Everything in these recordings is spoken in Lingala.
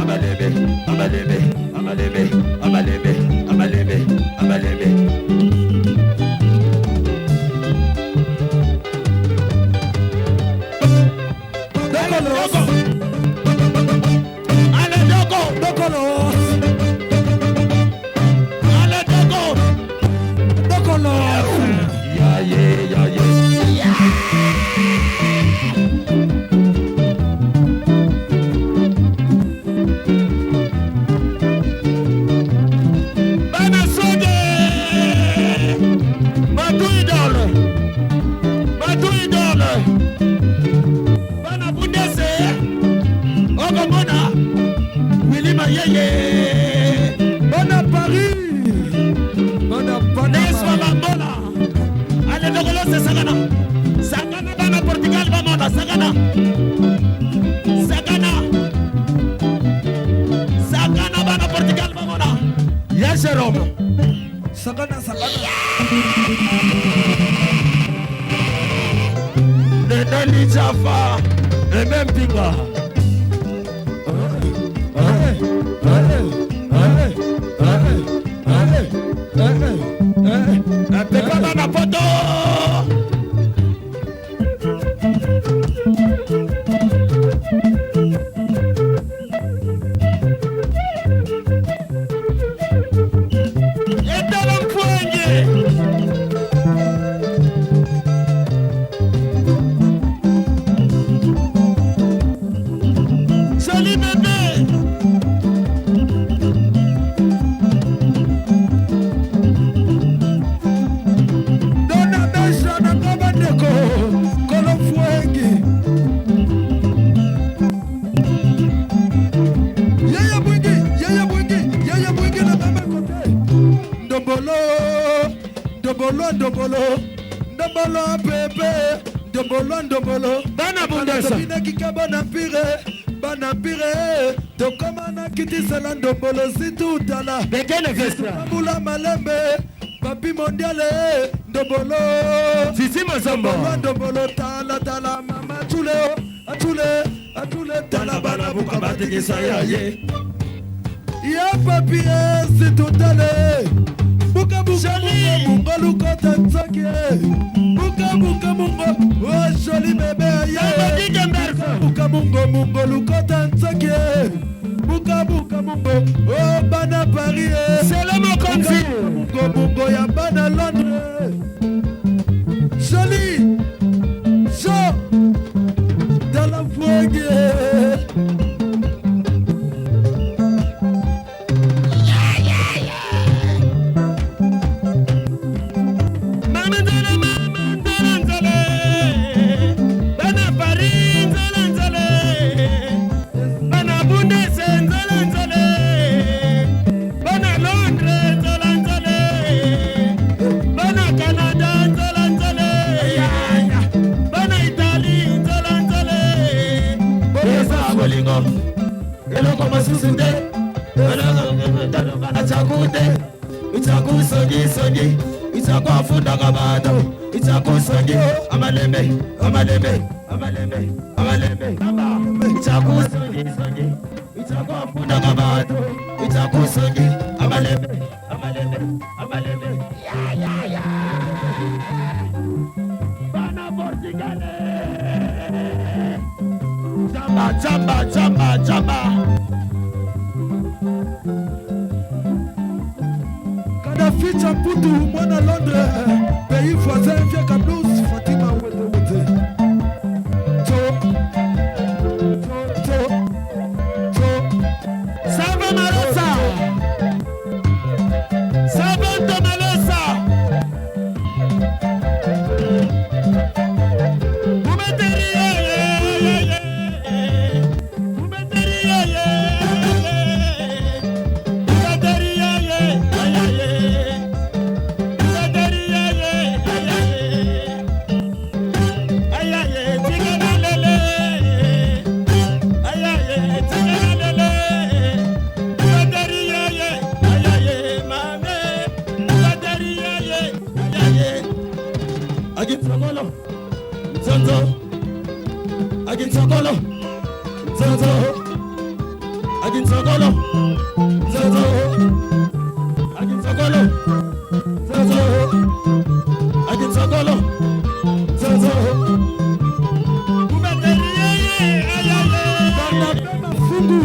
Amalebe, amalebe, amalebe, amalebe, amalebe, amalebe. Dokolos. Allez, Doko. Dokolos. Allez, Doko. Dokolos. Ya ye, ya ye. Bana Sode. Matu idole. Matu idole. Bana Bundese. Okomona. Willy Mayeye. Bana Paris. Bana Panama. Neswa Bambola. Ale Dokolose Sagana. Sagana bana Portugal bamona Sagana. Sagana. Sagana bana Portugal bamona. Ya Jérôme. Sagana, sagana. Nene Lijafa. Aimé Mpinga. Allez, allez, allez, allez, allez, allez, allez. Papa bana poto. Etala Mfwenge. Joli bébé. Dona Mesha na nga bandeko kolo Fwengi. Yeye Bwingi, yeye Bwingi, yeye Bwingi na mama kote. Ndombolo, ndombolo, ndombolo, ndombolo pepe, ndombolo, ndombolo. Bana Bundesa. Tobinaki ka bana mpire, bana mpire, tokoma na kitisela ndombolo situtala. Bekele Vestra. Tambula malembe, papi mondiale, ndombolo. Sisi Mazombo. Ndombolo, ndombolo, tala, tala, mama tule, atule, atule, tala bana buka batikisa ya ye. Ya papi situtale. Buka buka Joli. mungo lukota nzoki. Buka buka mungo, oh joli bébé ye. Tabakike Mbersa. Buka mungo mungo lukota nzoki. Buka buka mungo, oh bana Paris. Sele Mokonzi. Mungo mungo ya bana Londres. Joli, jo, dans la vogue. Mama nzele, mama nzele, nzele. Bana Paris, nzele, nzele. Bana Bundese, nzele, nzele. Bana Londres, nzele, nzele. Bana Canada, nzele, nzele. Bana Italie, nzele, nzele. Eza bolingo, eloko mosusu te, eloko tyaku te, ityaku songisongi, ityaku afundaka bato, ityaku songi, amalembe, amalembe, amalembe, amalembe, ityaku songisongi, ityaku afundaka bato, ityaku songi, amalembe, amalembe, amalembe, ya ya ya. Bana Portugal. Jamba, jamba, jamba, jamba. Kadhafi Champutu, mwana Londres, pays voisin, vieux Kablouz, Fatima Wete Wete. To, to, to, to. Sava Malosa. Savanto Malosa. Bumeteri, ye, ye, ye. Bumeteri, ye, ye, ye. Bumeteri, ye, ye, ye, ye. Bumeteri, ye, ye, ye, ye. Ay, ay, ay, tika lele. Ay, ay, ay, tika lele. Bumeteri, ye, ye, ay, ay, ay, mame. Bumeteri, ye, ye, ay, ay, ay. Agitsokolo, nzonzo. Agitsokolo, nzonzo. Akinsokolo. Nzozo. Akinsokolo. Nzozo. Akinsokolo. Nzozo. Barnabé Mafungu.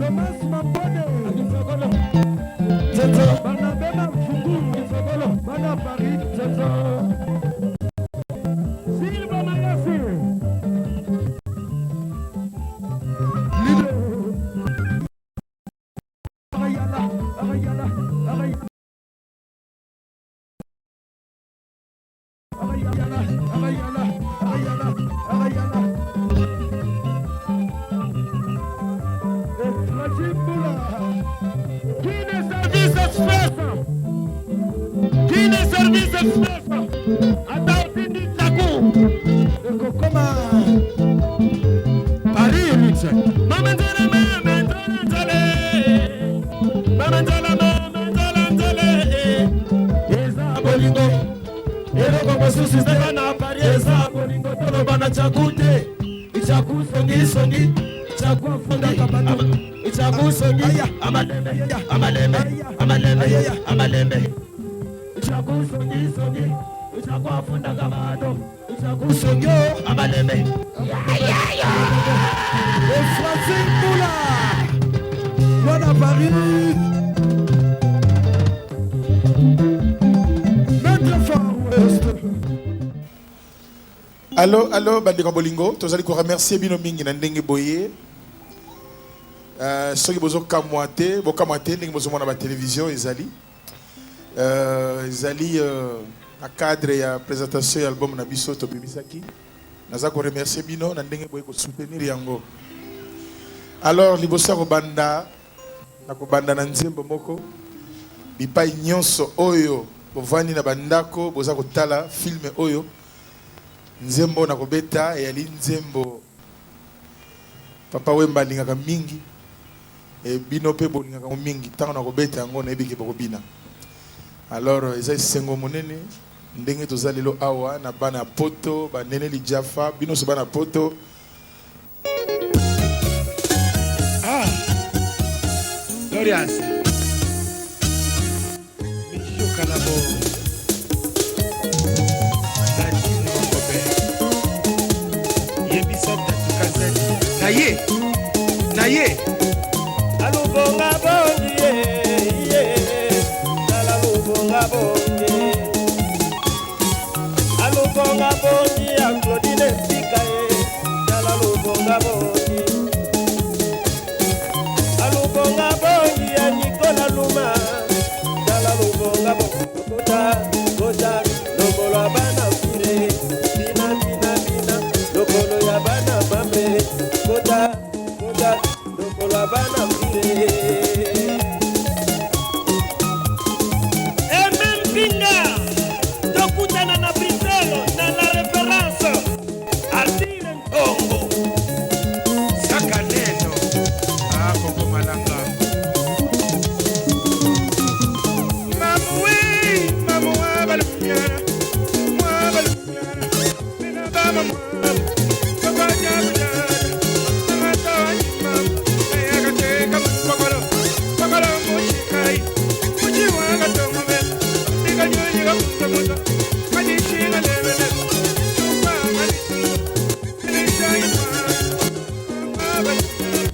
Lomas Mambone. Barnabé Mafungu. Bana Paris. Silva Mayasi. Leader. Arayala, Arayala, Arayala. Arayala, Arayala, Arayala, Arayala. Et Rajib Moula. Kine Service Express. Kine Service Express. Ata otindi tsaku. Ekokoma. Paris Luxe. Mama nzala, mama nzala nzala. Mama nzala, mama nzala nzala. Eza bolingo. Eloko mosusu ezaka na Paris eza bolingo toloba na tsaku te. Tsaku songi songi. Tsaku Fundaka bato. Tsaku songi. Aya. Amalembe. Aya. Amalembe. Aya. Amalembe. Aya. Amalembe. Tsaku songi songi. Tsaku afundaka bato. Tsaku songi. Amalembe. Et Francine Moula. Mwana Paris. Maître Far West. Allo, allo, bandeko bolingo, tozali ko remercier bino mingi na ndenge boye. Soki bozokamwa te, bokamwa te ndenge bozomona ba télévision ezali. Ezali na cadre ya présentation ya album na biso tobimisaki. Naza ko remercier bino na ndenge boye ko soutenir yango. Alors liboso ya kobanda, na kobanda na nzembo moko, bipai nyonso oyo bovandi na bandako boza kotala film oyo, nzembo na kobeta eyali nzembo Papa Wemba alingaka mingi, e bino mpe bolingaka yango mingi. Ntango na kobeta yango, nayebi ke bokobina. Alors eza esengo monene ndenge toza lelo awa na bana ya Poto, banene Lijafa, bino nyonso bana ya Poto. Ah, Glorious. Michou Kalabo. Nadine Mokobe. Yebisa Tatu Kazadi. Na ye. Na ye. Alubonga bongi ye, ye, tala lubonga bongi. Alubonga bongi ya Claudine Sika ye, tala lubonga bongi. Alubonga bongi ya Nicolas Luma, tala lubonga bongi. Kota, kota, lokolo ya bana fire, bina bina bina, lokolo ya bana mambe. Kota, kota, lokolo ya bana fire. Aimé Mpinga, tokutana na Bruxelles na la référence Artile Ntongo. Saka neno. Ah, Koko Malanga. Mamu we, mamu wa balumiana. Mwa balumiana. Mina baba mwa. Baba jabu jana. Mama tawa mamu. Ayaka teka pakolo. Pakolo mushikai. Muchi wanga tongo. Nika nyonyi ka musa musa. Kajishinga lebele. Tupa mali. Kilisha ima. Mama balumiana.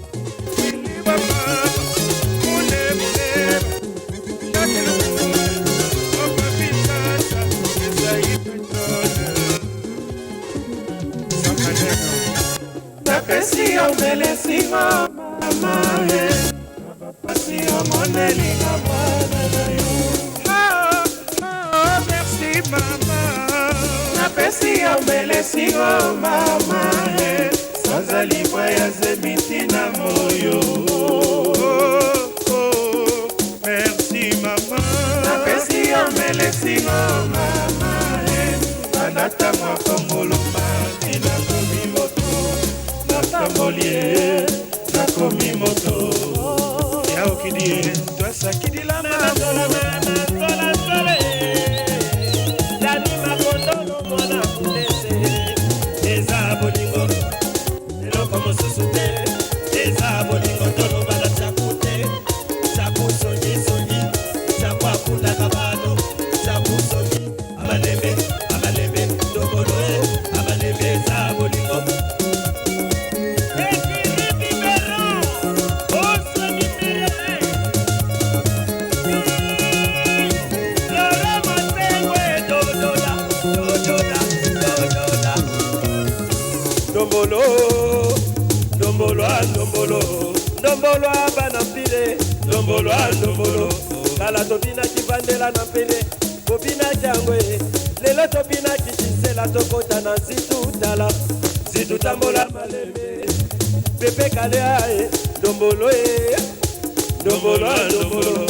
Napesi yo mbelesingo mama e, pasi omonelinga mwana na yo. Oh, oh, merci mama. Napesi yo mbelesingo mama e, sanza libwa ya zemiti na moyo. Oh, oh, merci mama. Elesingo mama e banda ntango akongolo mami nakomi moto natamboli e nakomi moto yaokidi e twasakidila Eza bolingo eloko mosusu te eza bolingo toloba na tsaku te tsaku songisongi tsaku akundaka bato tsaku songi amalembe amalembe tobolo e amalembe eza bolingo Ndombolo, ndombolo, ah, ndombolo, ndombolo bana mpile, ndombolo, ah, ndombolo. Kala tobinaki bandela na mpele, bobinaki yango e. Lelo tobinaki kisela tokota na nzitu tala, nzitu tambola malembe. Pepe kale ae, ndombolo e, ndombolo, ah, ndombolo,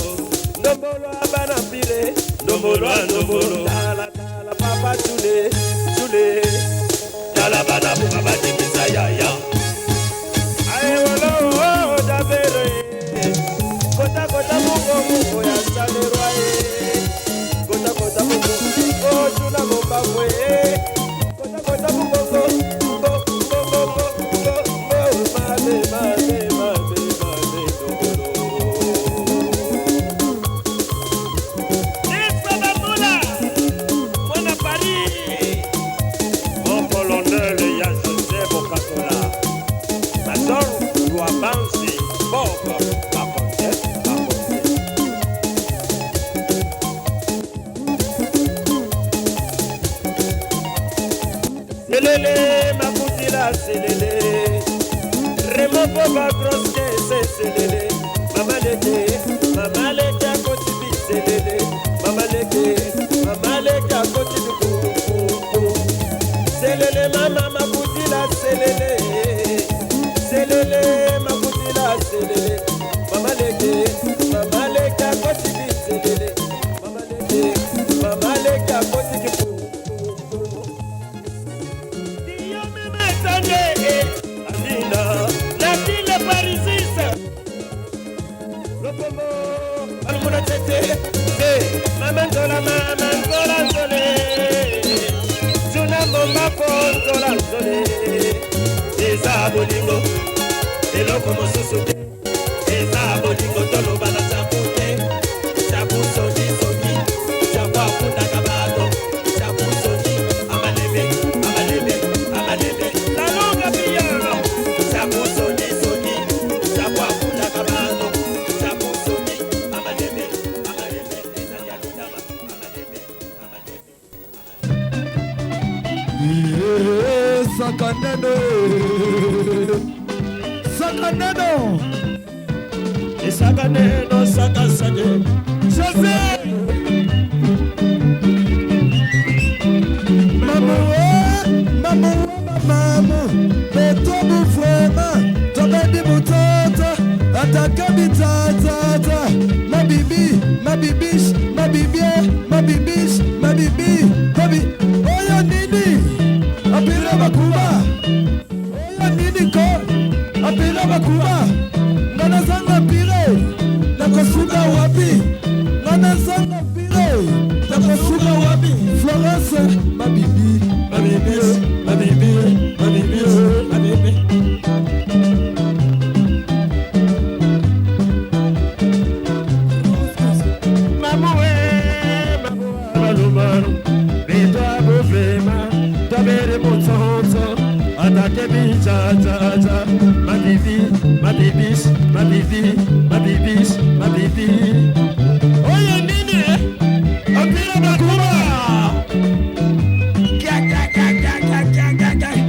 ndombolo bana mpile, ndombolo, ah, ndombolo. Tala tala papa tule, tule. Tala bana buka batimisa yaya. Aye wolo davere. Kota kota mungo mungo ya salerwa e. Kota kota mungo o tuna mombabwe. Kota kota mungo ngo ngo ngo ngo ngo ngo ngo mabe mabe mabe mabe tokolo. Nessa Bambola, Mwana Paris. Mon colonel ya José Bokatola. Major Louabanzi, Bob, Bakonze, Bakonze. Selele, Makutila, selele. Raymond Boba, grosse caisse, selele. Mama Leke, Mama Leke, akoti selele. Mama Leke, Mama Leke, akoti ku, ku, ku. Selele, mama Makutila, selele. Selele, Makutila, selele. Mama Leke, Mama Leke, akoti selele. Mama Leke, Mama Leke, akoti ku, ku, ku. Amina, la ville parisise. Lokomo, alumuna tete, eh, mama nzola, mama nzola nzole. Tuna mbomako nzola nzole. Eza bolingo, eloko mosusu te. Eza bolingo toloba na tsaku te. Tsaku songi songi, tsaku akundaka bato. Tsaku songi, amalebe, amalebe, amalebe. Lalonga piano. Tsaku songi songi, tsaku akundaka bato. Tsaku songi, amalebe, amalebe. Ezali ya lutama, amalebe, amalebe. Sakaneno, sakaneno. Esaka neno saka sake. José! Mamu e, mamu mamu, betobu vraiment, tobedi mutoto, ataka bitatata, mabibi, mabibish, mabibie, mabibish, mabibi, mabi, oyo nini? Apira bakuba, oyo nini ko? Apira bakuba, nga nazanga pire, nakosuka wapi? Nga nazanga pire, nakosuka wapi? Florence, mabibi, Mabibi, mabibi, mabibi, mabibi. Mamu e, mamu malu malu. Beto abofema, tabere motsotso. Atake bicha cha cha. Mabibi, mabibish, mabibi, mabibish, mabibi. Oyo nini eh? Apira bakuba. Kia kia kia kia kia kia kia kia.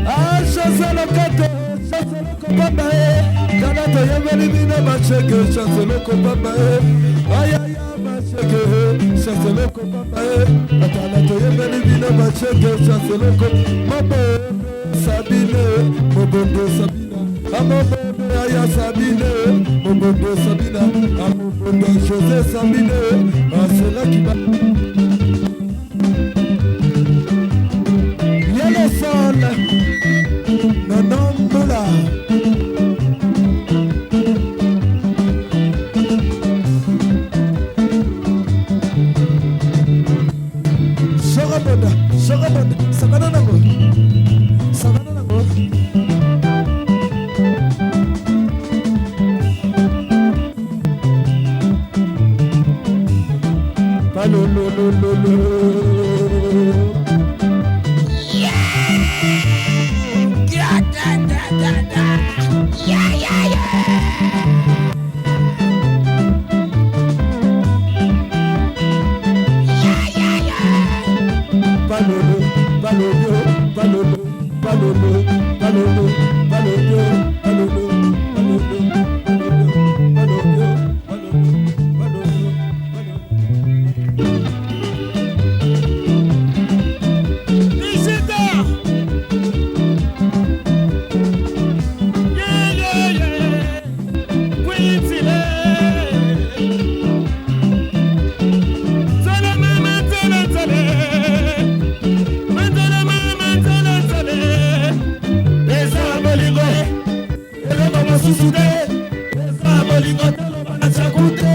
Ah, chancelo koto, chancelo kopamba e, kana toyebeli bino basheke, chancelo kopamba e, ayaya basheke, chancelo kopamba e, atala toyebeli bino basheke, chancelo ko, mobondo Sabine, mobondo Sabina, amobondo aya Sabine, mobondo Sabina, amobondo Mobondo José Sabine aselaki ba Yellow Sol Nono Mbula Shokabonda Shokabonda sakana nango sakana nango Palololololo. Palolo, palolo, palolo, palolo, palolo, palolo, palolo, palolo, palolo, palolo, palolo, palolo, palolo. 17h. Yeah, yeah, yeah. Kwitile. Tala mama, tala, tala. Matala mama, tala, tala. Eza bolingo, eloko mosusu te. Eza bolingo, toloba na tsaku te.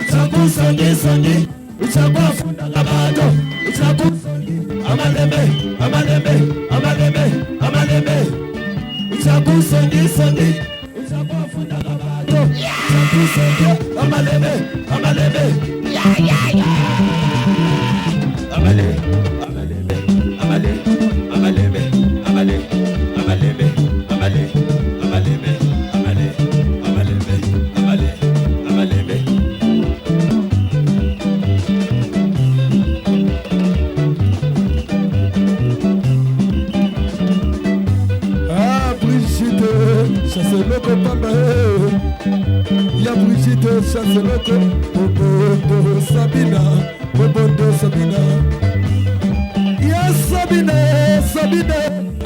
Tsaku songi songi, tsaku afundaka bato. Tsaku songi, amalembe, amalembe, amalembe, amalembe. Tsaku songi songi, tsaku afundaka bato. Tsaku songi, amalembe, amalembe. Amale, amalembe, amale, amalembe, amale, amalembe, amale, amalembe, amale, amalembe, amale, amalembe. Ah Brigitte, chasse loko pamba eh. Ya Brigitte, chasse loko Bobondo Sabina, Bobondo Sabina. Ya Sabine, Sabine,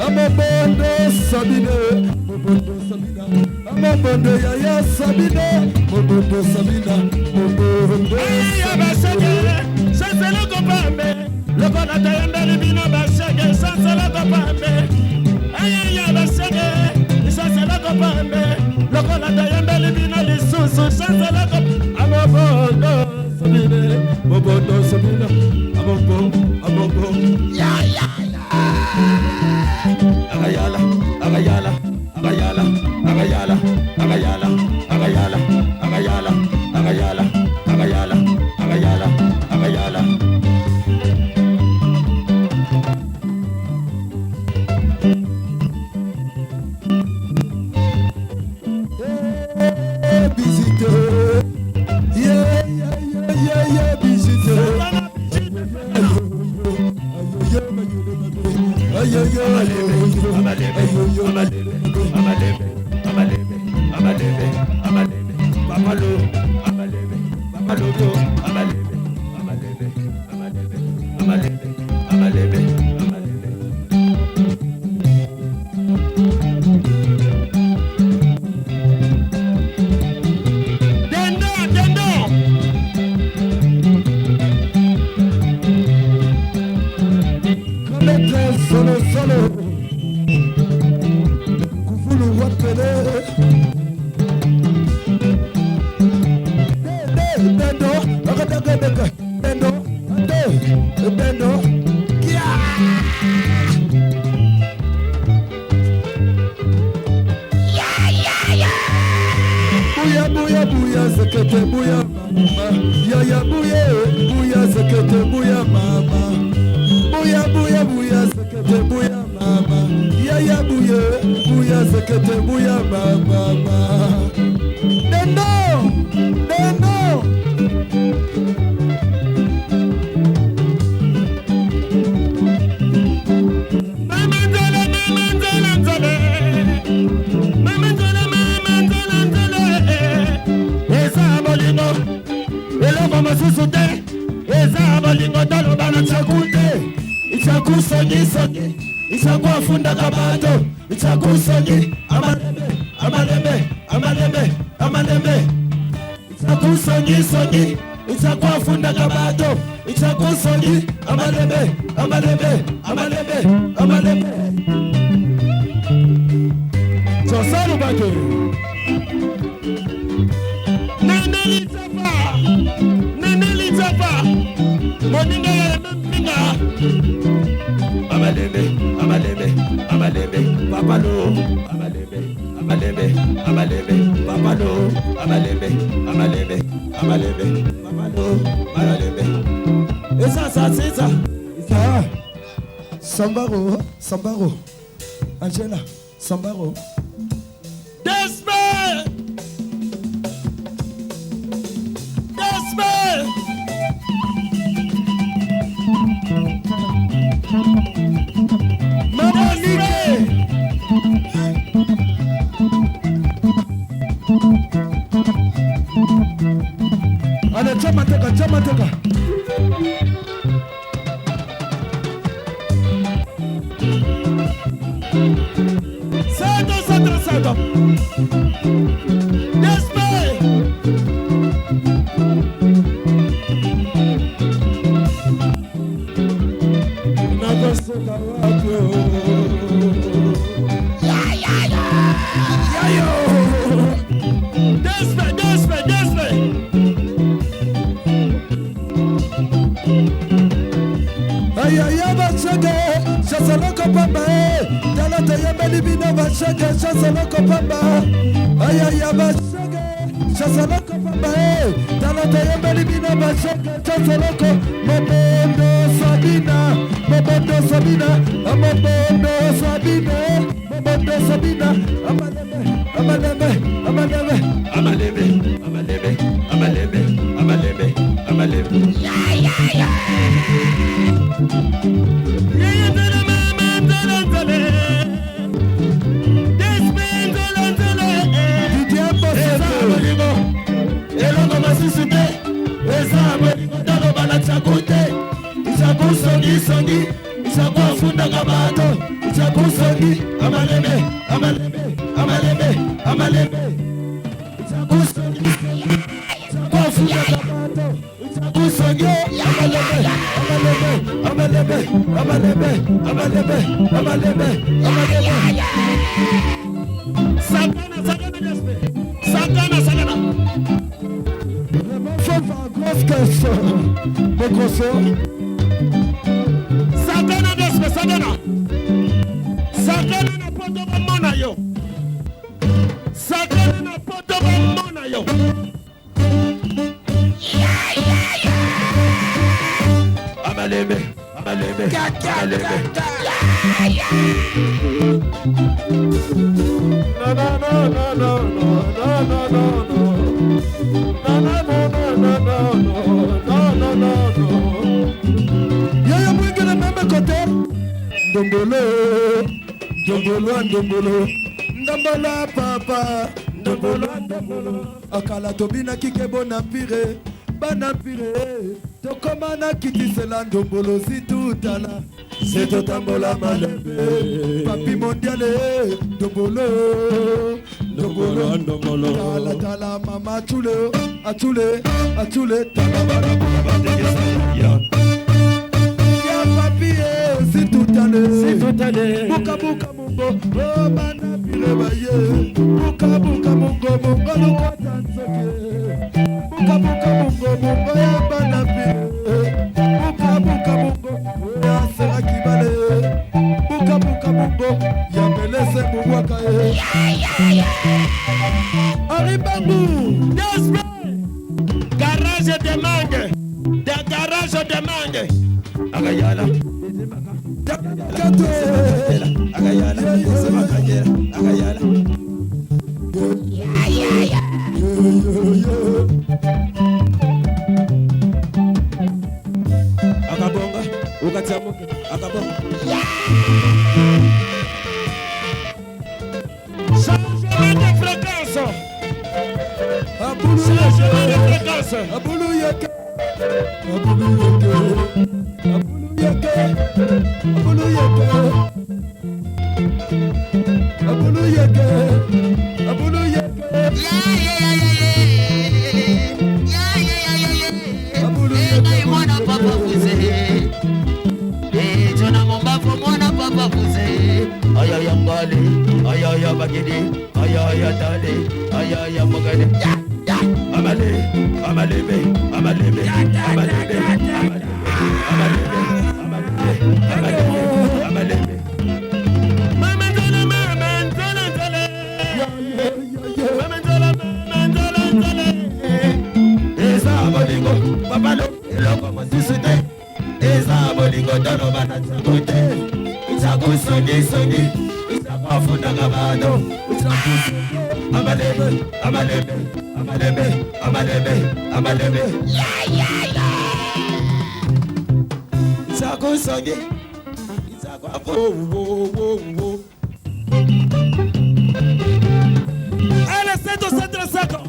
Amabondo Sabine, Bobondo Sabina. Amabondo ya ya Sabine, Bobondo Sabina, Bobondo Iya baseke, sanseloko pambe. Lokola tayambeli bino baseke, sanseloko pambe. Iya baseke, sanseloko pambe. Lokola tayambeli bino lisusu, sanseloko Amabondo Sabine, Bobondo Sabina, Abobo, Abobo. Agayala, agayala, agayala, agayala, agayala, agayala, agayala, agayala, agayala, agayala, agayala. Eh, Brigitte, yeah, yeah, yeah, yeah, yeah, Brigitte. Amalebe, amalebe, amalebe, amalebe, amalebe, amalebe, papalo, amalebe, papaloto, amalebe, amalebe, amalebe, amalebe, amalebe, amalebe. Dendo, dendo. Maître solo solo Kufulu wapele Dendo Dendo Dendo Dendo Kia Buya buya buya sekete buya mama Ya ya buya buya sekete buya mama Buya buya buya sekete buya mama Ya ya buya buya sekete buya mama Dendo Dendo Mama nzele, mama nzele, nzele. Mama nzele, mama nzele, nzele. Eza bolingo, eloko mosusu te. Eza bolingo toloba na tsaku te. Tsaku songi songi, tsaku afundaka bato. Tsaku songi, amalembe, amalembe, amalembe, amalembe. Itakusongisongi, itakwafundaka bato, itakusongi, amalebe, amalebe, amalebe, amalebe. Joselu Bake. Nene Litapa, Nene Litapa, moninga ya Mbinga. Amalebe, amalebe, amalebe, papalo, amalebe, amalebe, amalebe, papalo, amalebe, amalebe, amalebe, papalo, amalebe. Esa sa sisa. Ah, Sambaro, Sambaro, Angela, Sambaro. Despe! Despe! Mama Nike. Allez, chama teka, chama teka. Santo, santo, santo. Despe! Nakosuka wapi? Yayo! Despe, despe, despe! Ayaya basheke, chasaloko pamba eh. Tala toyembeli bino basheke, chasaloko pamba. Ayaya basheke, chasaloko pamba eh. Tala toyembeli bino basheke, chasaloko. Mobondo Sabina, Mobondo Sabina, Mobondo Sabina, Mobondo Sabina. Amalebe, amalebe, amalebe. Amalebe, amalebe, amalebe, amalebe, amalebe. Yeye tele mama tele tele. Despe tele tele. Didier Eza Bossete. bolingo, eloko mosusu te. Eza bolingo toloba na tsaku te. Tsaku songisongi, tsaku afundaka bato. Tsaku songi, amalebe, amalebe, amalebe, amalebe. Tsaku songisongi, tsaku afundaka bato. Tsaku songi, amalebe, amalebe, amalebe, amalebe, amalebe, amalebe, amalebe. Sakana, sakana, Jasper. Sakana, sakana. Vraiment, faut faire grosse caisse. Mokoso. Sakana Despe, sakana. Sakana na poto bamona yo. Sakana na poto bamona yo. Amalebe, amalebe, amalebe. No, no, no, no, no, no, no, no, no. No, no, no, no, no, no, no, no, no, no. Yaya mwingine meme kote. Ndombolo, ndombolo, ndombolo. Ndombolo papa, ndombolo, ndombolo. Akala tobinaki kebo na pire, bana pire. Tokoma na kitisela ndombolo zitutala. Zitotambola malembe. Papi mondiale, ndombolo, ndombolo, Ndombolo. Tala tala mama chule, achule, achule tala bana Ya. Ya papi eh, zitutale. Zitutale. Buka buka mungo, oh bana pire baye. Buka buka mungo, mungo lukota nsoke. Buka buka mungo, mungo ya bana pire. Buka buka mungo, ya sera kibale. Buka buka mungo, ya melese mubwaka ye. Henri Bangu. Despe! Garage de mangue. De garage de mangue. Akayala. Kato. Akayala. Akayala. Akayala. Akabonga. Ukatsamuke. Akabonga. Changement de fréquence. Abulu Changement de fréquence. Abulu yeke. Abulu yeke. Abulu yeke. Abulu yeke. Abulu yeke. Abulu yeke. Ayaya Ngali, Ayaya Bagidi, Ayaya Dali, Ayaya Magadi. Amale, Amalebe, Amalebe, Amalebe, Amalebe, Amalebe, Amalebe, Amalebe. Mama Nzala, Mama Nzala, Nzala. Mama Nzala, Mama Nzala, Nzala. Eza bolingo, papa lo, eloko mosusu te. Eza bolingo toloba na nsango te. Nsango songi songi, nsango afundaka bato. Nsango songi, amalebe, amalebe, amalebe, amalebe, amalebe. Nsango songi, nsango afundaka. Allez, 7 7 5.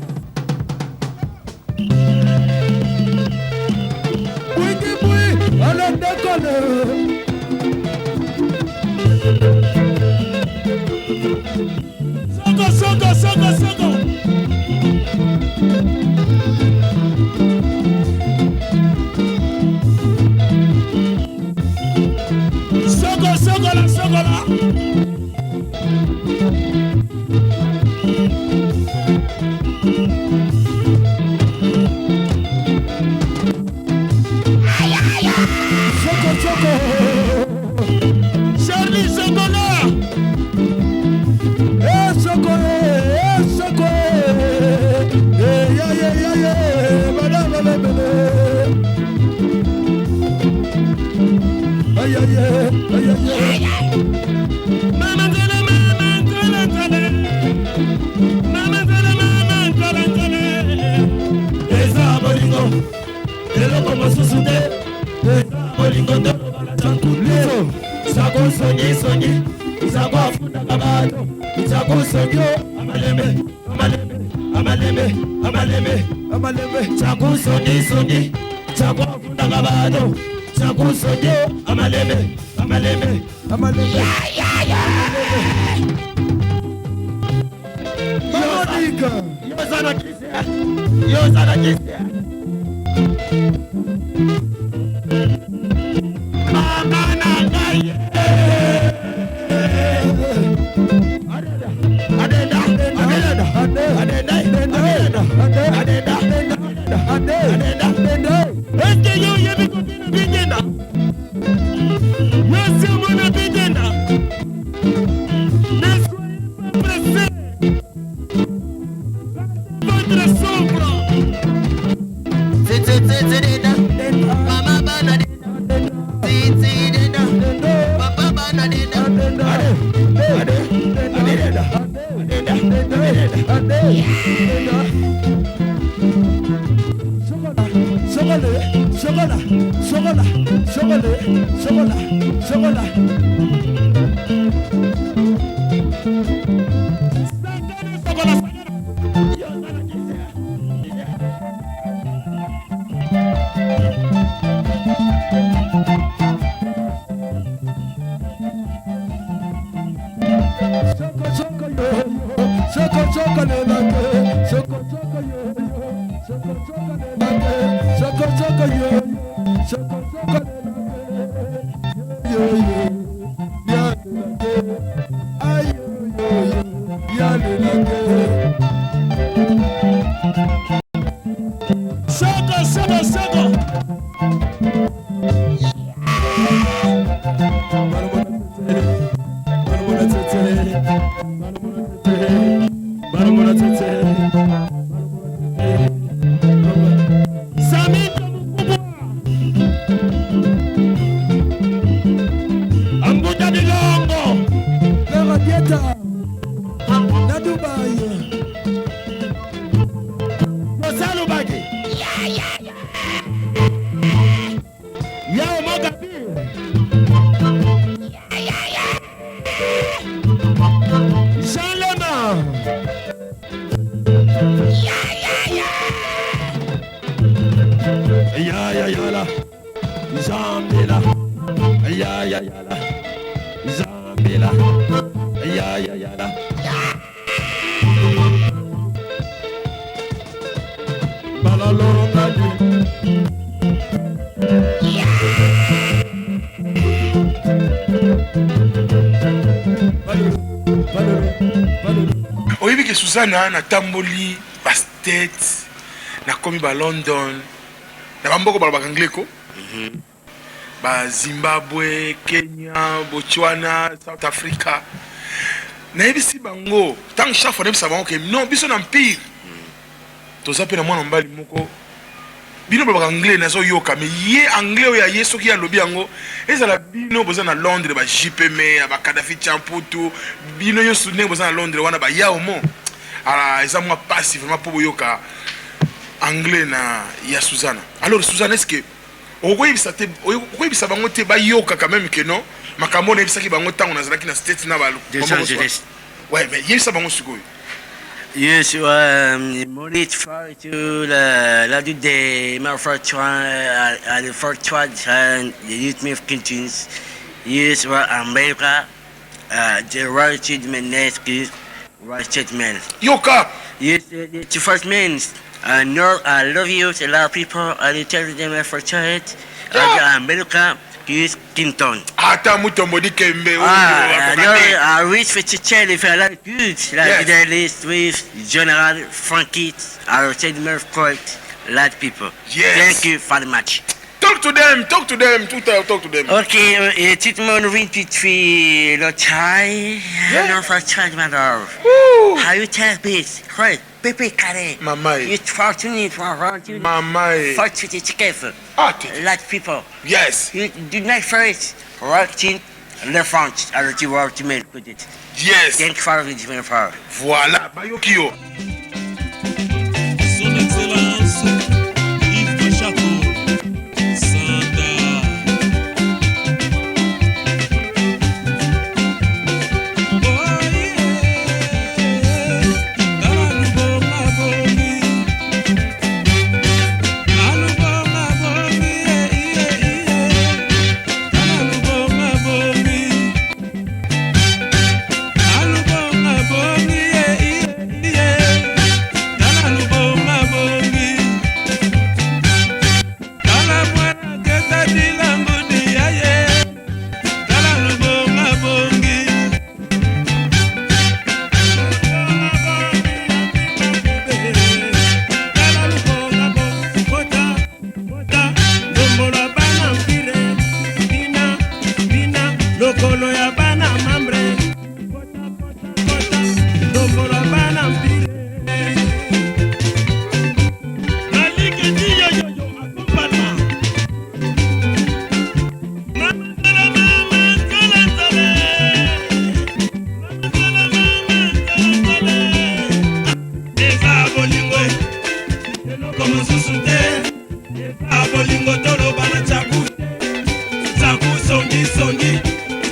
Bouiki boui, allez décolle. Soko, soko, soko, soko. Soko, soko la, soko la. Soko soko. Charlie Sokola. Eh soko eh soko eh. Eh ya ya ya ya, madame la belle. Aïe aïe aïe aïe. Mama Nzala, Mama Nzala, Nzala. Mama Nzala, Mama Nzala, Nzala. Eza bolingo, eloko mosusu te. Eza bolingo toloba na nsango te. Nsango songi songi, nsango afundaka bato. Nsango songi, amalebe, amalebe, amalebe, amalebe, amalebe. Nsango songi songi, nsango afundaka bato. Nsango songi, amalebe, amalebe, amalebe. Monica. Yoza na kisi, yoza na kisi. Mama na ngai. Adeda, adeda, adeda, adeda, adeda, adeda, adeda. Est-ce que yo yebi kobina bigenda? Yo si omona bigenda. Ne soyez pas pressés. Votre sombre. Mama bana titi deda, papa bana deda. Adeda, adeda, adeda. Sokole, sokola, sokola, sokole, sokola, sokola. Sokola, sokola. Soko soko yo yo, soko soko le lake, soko soko yo yo, soko soko le lake, soko soko yo yo, soko soko le lake, yo yo, ya le lake, ay yo yo yo, ya le lake. Soko, soko, soko. Samito mkubwa. Ambuta Dilongo. Vera Dieta, na Dubai. Rosalu Bagi. Yao Mogabi. Jean Lema. Ya ya ya la. Zambila. Ya ya ya la. Zambila. Ya ya ya la. Balaloro ngadi. Oyebi ke Suzana, natamboli ba States, nakomi ba London, na bamboka balobaka anglais ko, ba Zimbabwe, Kenya, Botswana, South Africa. Nayebisi bango, ntango chaque fois nayebisa bango ke non, biso na Empire toza mpe na mwana mobali moko. Bino balobaka anglais, nazoyoka, mais ye anglais oyo aye, soki alobi yango, ezala bino boza na Londres, ba JPM ya bakadafi Champutu, bino nyonso ndenge boza na Londres wana, baya omo ala, eza mwa pasi vraiment mpo boyoka anglais na ya Suzana. Alors Suzana, est ce que okoyebisa te, okoyebisa bango te, bayoka quand même ke non, makambo oyo nayebisaki bango ntango nazalaki na State na ba Los Angeles? Ouais, mais yebisa bango sikoyo. Yes, Maurice to la la du de ma fortune à le fortune the youth me kitchens. Yes, well, America, the right treatment, right treatment. Yoka. Yes, the first means I know I love you a lot of people. I tell them for child. America is Clinton. Ata mutombo dikembe. Ah, no, I reach for to if I like good. Like the list with General Frankie, I said Court, lot people. Thank you for the match. Talk to them, talk to them, talk to them. Okay, tout le monde vient puis le chai. No for child my love. How you tell this? Right. Pepe Carré. Mama. You fortunate for Mama. Fortunate careful. Ah, lot people. Yes. You do not first working le front alors tu vois tu mets peut-être. Thank you for the for. Voilà, bayoki yo. Son Excellence Yves Kachako Sanda. Oh yeah, Tala lubonga bongi, Alubonga bongi, yeah, yeah. Tala lubonga bongi, Alubonga bongi, yeah. Tala lubonga bongi. Tala mwana keta dilangudi ya ye. Tala lubonga bongi. Tala lubonga bongi. Kota, kota, ndombolo bana mpire. Bina, bina, lokolo ya bana mambre. Kota, kota, kota, ndombolo bana mpire. Maliki diyoyoyo accompagnement. Mama nzala, mama nzala nzala. Mama nzala, mama nzala nzala. Eza bolingo, eloko mosusu te. Eza bolingo, toloba na tsaku tsaku, songisongi,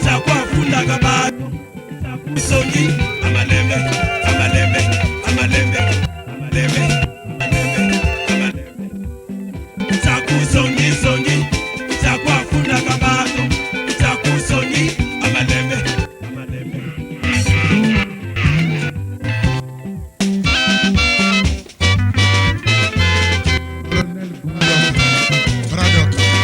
tsaku afundaka bato, tsaku songi, amalembe, amalembe, amalembe, amalembe, amalembe, amalembe, tsaku songisongi, tsaku afundaka bato, tsaku songi, amalembe, amalembe. Colonel Braddock. Braddock.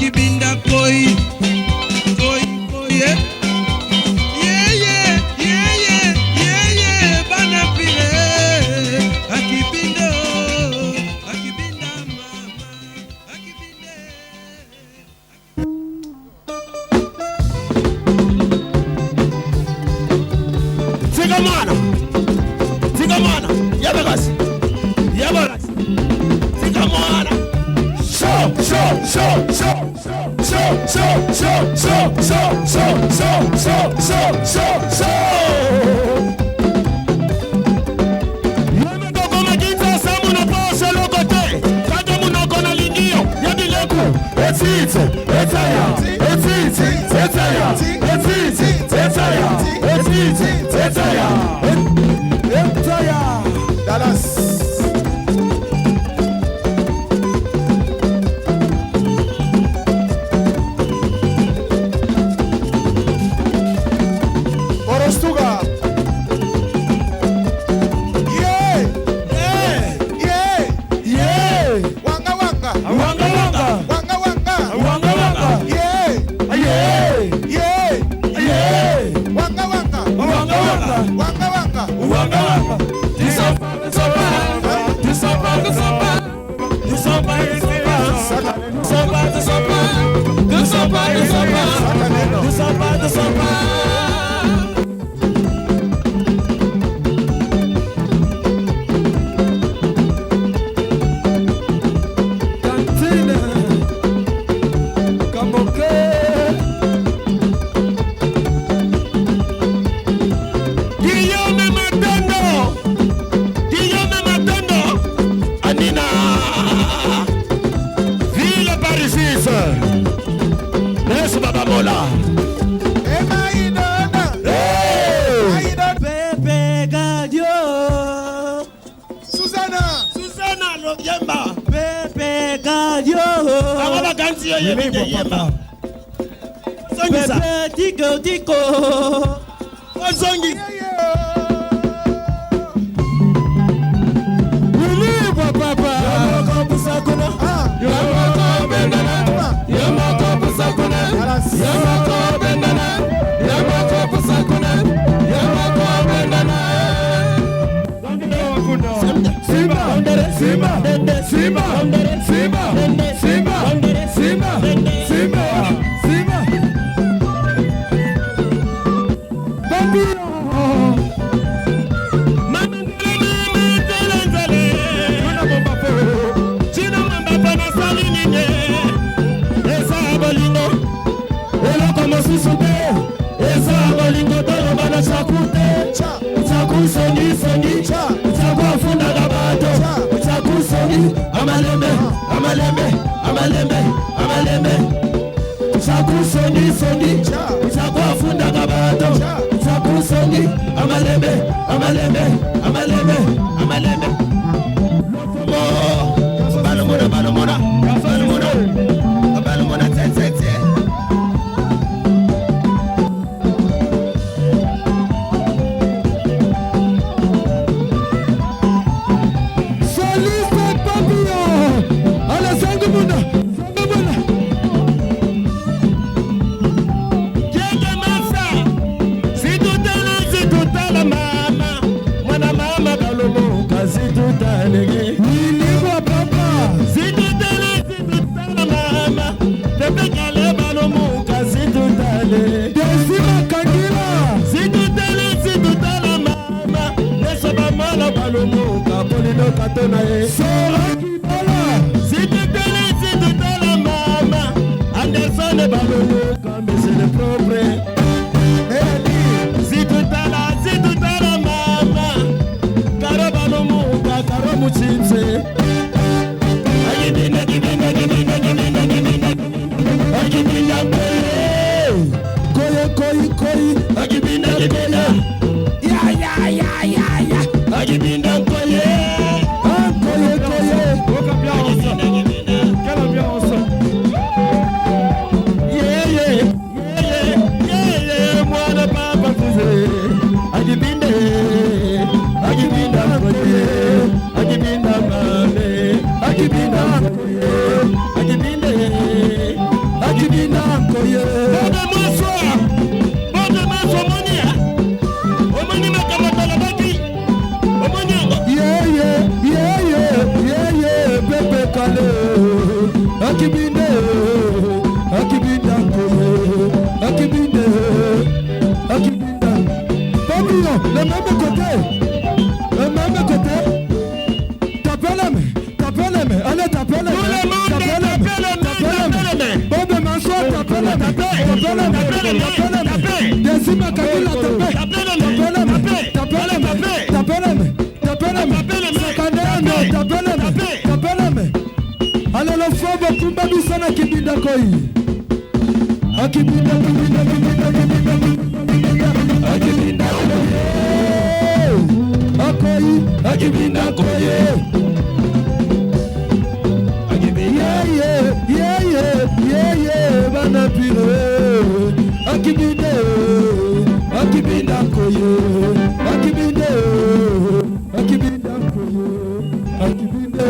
Akibinda koi koi koi eh. Yeah yeah yeah yeah yeah yeah bana pile akibinda akibinda mama akibinde. Tika mwana, tika mwana, yabakasi, yabakasi, tika mwana. Show, show, show, show, show, show, show, show, show, show, show, show, show, show, show. Yemekokoma kinshasa munoko osoloko te kaka munoko nalingi yo ya bileko Etitse, etaya, etitse, etaya, etitse, etaya, etitse, etaya, etaya. Dallas. Orostuga. Yeah, yeah, Yeah. Wanga wanga, wanga wanga wanga wanga. wanga wanga Yeah, Yeah. yeah, Yeah. wanga wanga, wanga wanga wanga wanga. wanga wanga. Tantine Kamoke. Guillaume Matondo, Guillaume Matondo, Anina, Ville Paris, Laisse Baba Mola. Ema idona, Hey! idona. Pepe Gadio, Susanna, Susanna Loyemba, Pepe Gadio, Bango bakanzi yo yebi te yemba. Zongisa, Pepe Tiko Tiko, ozongi. Wilibwa papa. Ah, Dallas. Simba, Simba, Simba, Simba, Simba, Simba, Simba, Simba. Bambino. Mama nzele, mama nzele nzele. Chino mambapa nasali nini? Eza bolingo, eloko mosusu te. Eza bolingo toloba na chaku te. Cha, Chaku songi songi, Cha. chaku afundaka bato. Cha. Chaku songi, amalembe, amalembe, amalembe, amalembe. Chaku songi songi, Cha. chaku afundaka bato. Cha. Chaku songi, amalembe, amalembe, amalembe, amalembe. Lofomo, balomona, balomona, balomona, balomona, tse tse tse. Soliste Papillon. Allez, Sangumuna, Sangumuna. Yenge masa, situtala, situtala mama, mwana mama balumuka situtalenge. Wilibwa papa. Situtala, situtala mama, tepekale balumuka situtale. Desi Makangila. Situtala, situtala mama, leso bamala balumuka polino katona ye. Sora Kibala. Situtala, situtala mama, Anderson balumuka monsieur le propre. Melanie, Situtala, situtala mama, karo balumuka, karo muchimse. Agibinda, gibinda, gibinda, gibinda, gibinda, agibinda mbele. Koye, koyi, koyi. Agibinda, gibinda, ya ya ya ya ya. Agibinda nkoye. Ah, koye, koye. Agibinda, gibinda. Quelle ambiance! Yeah, yeah, yeah, yeah, yeah, mwana papa kuze. Agibinde, agibinda nkoye, agibinda mame, agibinda nkoye, agibinde, Akibinda nkoye. Bobe Maswa, Bobe Maswa, omoni eh? Omoni makambo tolobaki, omoni yango. Yeye, yeye, yeye, pepe kale. Akibinde, akibinda nkoye. Akibinde, akibinda. Papillon, le même côté. Le même côté. Tapez la main, tapez la main. Allez, tapez la main. Tout le monde, Tapez la main, tapez la main, tapez la tapez la main. Bobe Mansour, tapez la main. Tapez, Tapez la main, tapez la main, tapez la main. tapez. Desi Makakila, tapez. Tapez la main, Tapez la main, tapez. tapez la main, Tapez. tapez la main, tapez la main. Tapez la main, Sakandano, tapez. tapez la main, Tapez. tapez la main. Allez, le fort, kumba biso na kibinda koi. Akibinda, kibinda, kibinda, kibinda, kibinda, akibinda koye. Akoi, akibinda koye. Yeye, yeye, yeye, bana pile. Akibinde, akibinda koye. Akibinde, akibinda koye. Akibinde,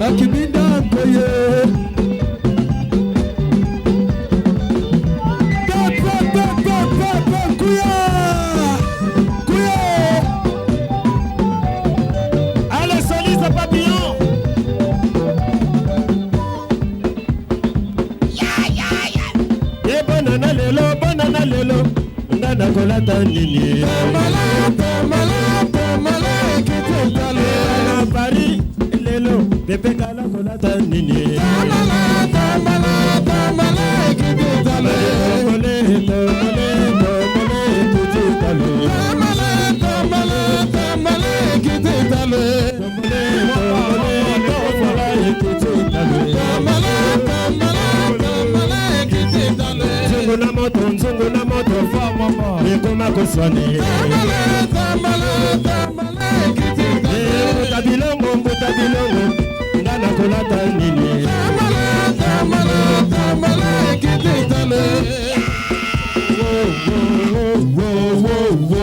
akibinda koye. Pe, pe, pe, pe, pe, pe, kuya! Kuya! Allez, soliste papillon. Ye bonana lelo, bonana lelo, nga nakolata nini? Na Paris lelo, Pepe Kala kolata nini? Tongole, tongole, tongole, tutitalo. Tongole, tongole, tongole, tutitalo. Nzungu na moto, nzungu na moto, ekoma koswane. Mbuta bilongo, mbuta bilongo, nga nakolata nini? Wo, wo, wo, wo.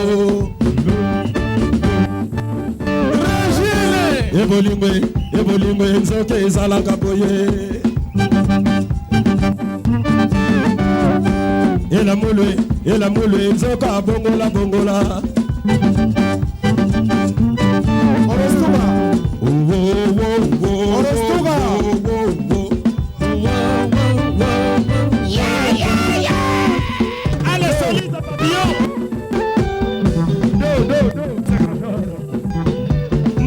Ebolingwe, ebolingwe, nzoka ezalaka boye. Elamulwe, elamulwe, nzoka bongola bongola. Orostuba. Wo, wo, wo, Orostuba. wo, wo, wo. Allez, soliste papillon. Do, do, do.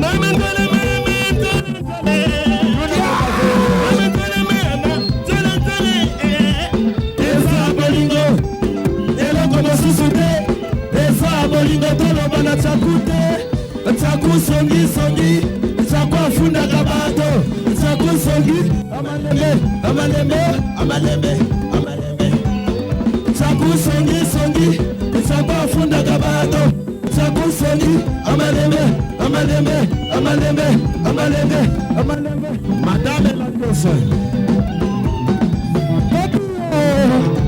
Mama ntele, mama ntele, ntele. Mama ntele, mama ntele, ntele, eh. Eza bolingo, eloko mosusu te. Eza bolingo, toloba na tsaku te. Tsaku songisongi, tsaku afundaka bato. Tsaku songi, amalembe, amalembe, amalembe, amalembe. Tsaku songi songi, tsaku afundaka bato. Tsaku songi, amalembe, amalembe, amalembe, amalembe, amalembe. Madame Landosa. Papillon!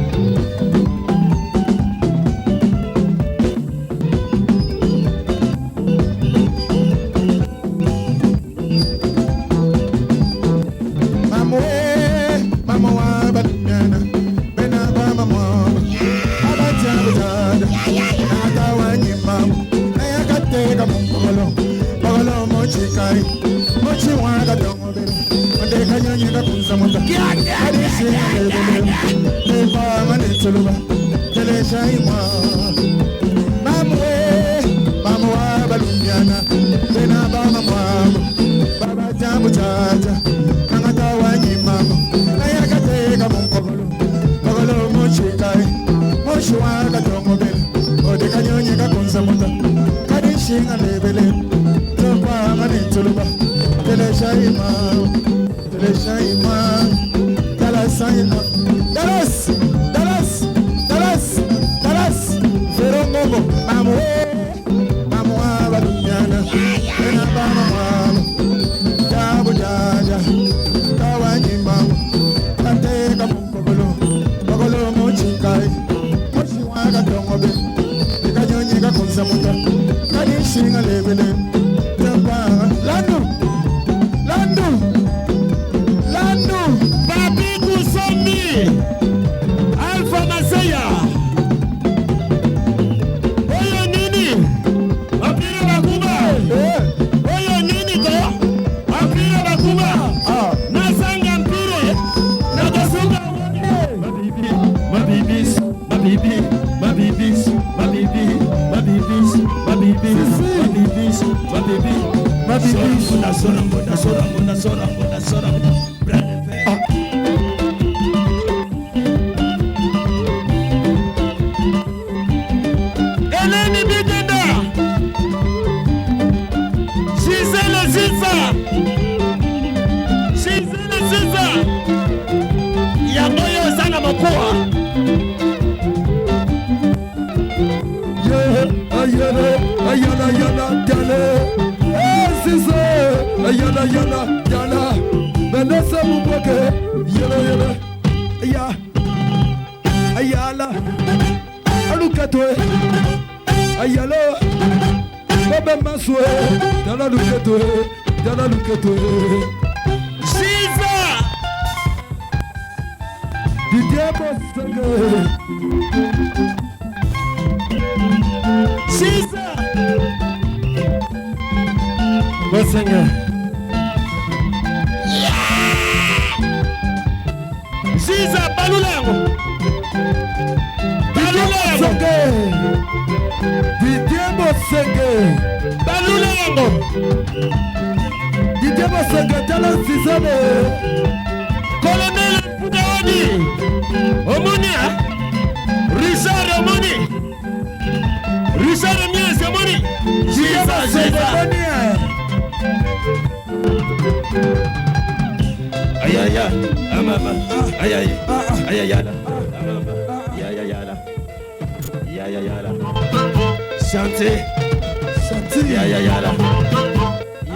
Mamo eh, mamo wa banyana, bena ba mamo, abatia bujada, ata wanyi mamo, ayakateka mongolo, mongolo mochikai, mochi wanga dongo bere, ondeka nyonyi kakunza mota, adisi lebele, lepa manetuluba, telesha imwa. Mamo eh, mamo wa balunyana, bena ba mamo, baba jambu chacha, nangata wanyi mamo, ayakateka mongolo, mongolo mochikai, mochi wanga dongo bere, ondeka nyonyi kakunza mota, kadishinga lebele, lepa manetuluba, telesha imwa, telesha imwa, Dallas, Dallas, Dallas, Dallas, Dallas, Ferongongo, mamo, mamo abalunyana, ena ba mamo, jabu jaja, kawanyi mamo, kateka mukogolo, mukogolo mochikai, mochiwaka tongobe, ikanyonyi kakunza muta, kadishinga lebele, tapa, landu, landu, landu. Papi Kusombi. Ma bibi, ma bibiche, ma bibi, ma bibiche, ma bibi, ma bibiche, ma bibi, Ma bibiche. Sora, sora, sora, sora, sora, sora. Ah. Eleni Bidenda, Gisèle Ziza, Gisèle Ziza, yango oyo oza na mokuwa. Ye, ayele, ayala, yala, dale. Eh, sise, ayala, yala, dala. Benese mubweke, yele, yele. Ya, ayala. Alukatwe, ayalo. Bobe maswe, dala lukatwe, dala lukatwe. Ziza. Didier Bosenge. Ziza. Bosenge. Ziza, balula yango. Balula yango. Bosenge. Didier Bosenge. Balula yango. Didier Bosenge, tala Sisane. Colonel Mpugaoni. Omoni, ah? Richard omoni. Richard Mies omoni. Didier Ziza, Bosenge, Ziza. boni, eh. Aïe aïe aïe, amama, aïe aïe, aïe aïe aïe, amama, ya ya ya la, ya ya ya la. Chantez, Chantier. ya ya ya la,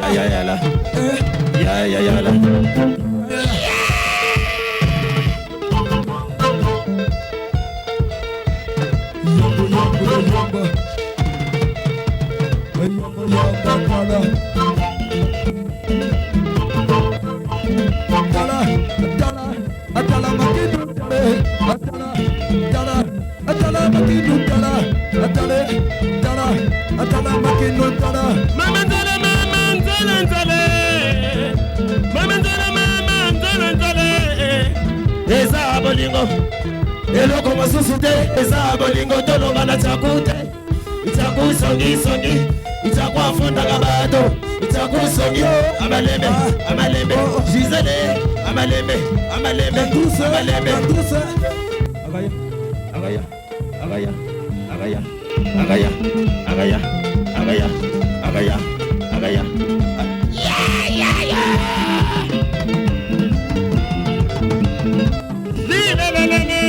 ya ya ya la, ya ya ya la. Yamba, yamba, yamba. Yamba, yamba, tala. Tala, tala, atala makindu tale. Atala, tala, atala makindu tala. Atale, tala, atala makindu tala. Mama nzala, mama nzala nzala, mama nzala, mama nzala nzala. Eza bolingo, eloko mosusu te, eza bolingo. Toloba na tyaku te, tyaku songisongi, tyaku afundaka bato, tyaku songi amalembe, amalembe, Gisele, amalembe, amalembe, amalembe. Douce. Agaya, agaya, agaya, agaya, agaya, agaya, agaya, agaya, agaya. Li la la la la,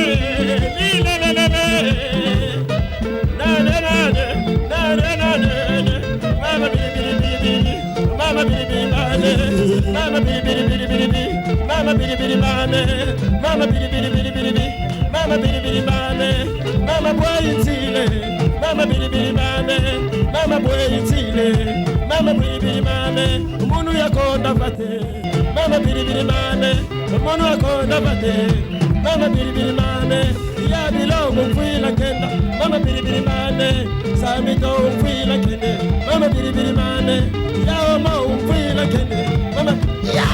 li la la la la. Na na na na, na na na na na. Mama bili bili bili bili, mama bili bili mame, mama bili bili bili bili bili, mama bili bili mame, mama bili bili bili bili bili, mama bili bili mame, mama bwayitile, mama bili bili mame, mama bwayitile, mama bili bili mame, umuntu yakonda fate, mama bili bili mame, umuntu yakonda fate, mama bili bili mame, ya bilongo mfwila kenda, mama bili bili mame, samito mfwila kende, mama bili bili mame, ya oma mfwila kende, mama ya.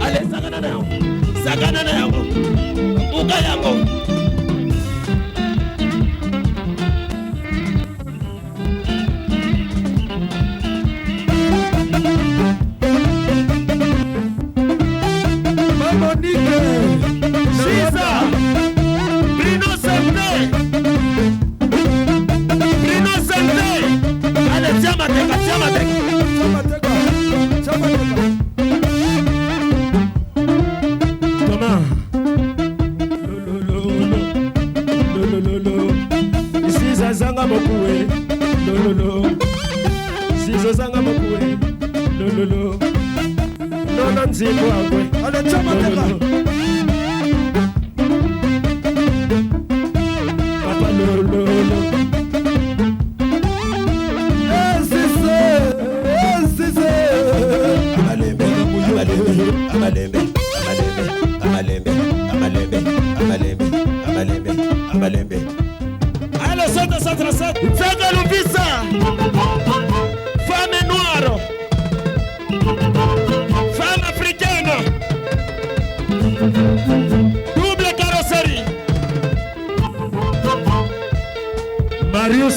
Ale sakana na yango, sakana na yango, buka yango. Monique. Ziza, Bruno Sente, Bruno Sente. Ale tia mateka, tia mateka. Chamateka, chamateka. Thomas. Lololo, lololo. Ziza zanga mokuwe, lololo. Ziza zanga mokuwe, lololo. Nona nzimbo akwe. Ale chamateka. Papa lololo. Eh, Sise, eh, Sise. Amalembe, amalembe, amalembe, amalembe, amalembe, amalembe, amalembe, amalembe. Allez, 137. Nzaka Luvisa. Femme noire.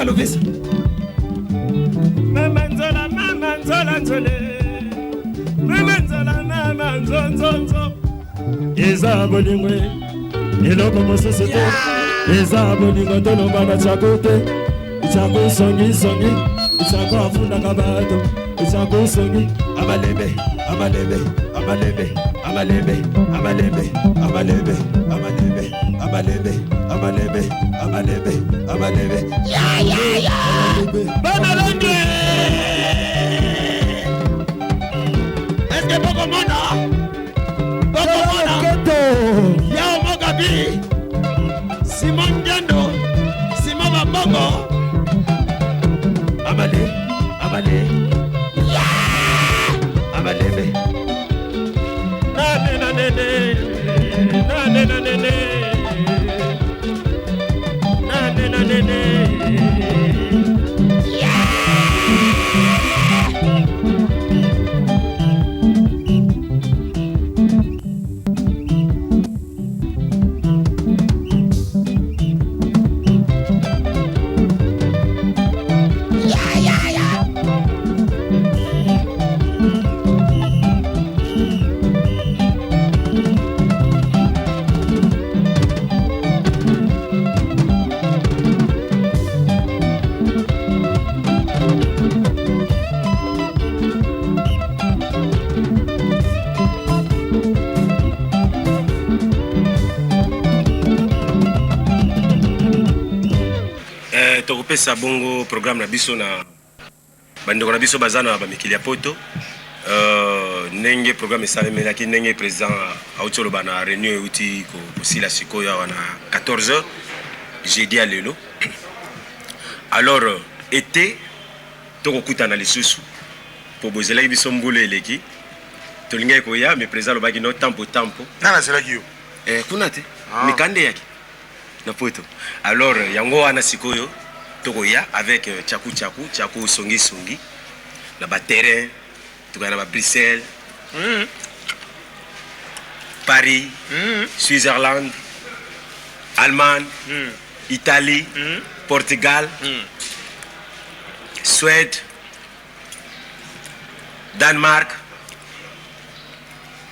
Yoka lovisa. Mama nzola, mama nzola nzole. Mama nzola, mama nzonzonzo. Eza bolingo eloko mosusu te. Eza bolingo toloba na tsako te. Tsako songi songi, tsako afundaka bato. Tsako songi amalebe, amalebe, amalebe, amalebe, amalebe, amalebe, amalebe, amalebe, amalebe, amalebe, amalebe. Ya ya ya. Bana Londres. Est-ce que bokomona? Bokomona. Yao Mogabi. Simon Ngendo. Simon Bambongo. Amale, amale. Yeah! Amalebe. Nane na nene. Nane na nene. Nane na nene. Tokopesa bongo programme na biso na bandeko na biso baza na bamikili ya poto. Ndenge programme esalemelaki, ndenge président auti oloba na réunion euti kosila sikoyo awa na 14h jeudi ya lelo. Alors été tokokutana lisusu po bozelaki biso mbula eleki, tolingaki koya mais président alobaki no tampo tampo. Nani azelaki yo? Kuna te. Mikanda eyaki na poto. Alors yango wana sikoyo tokoya avec tchaku tchaku tchaku songi songi na ba terrain, tokoya na ba Bruxelles, Paris, Switzerland, Allemagne, Italie, Portugal, Suède, Danemark,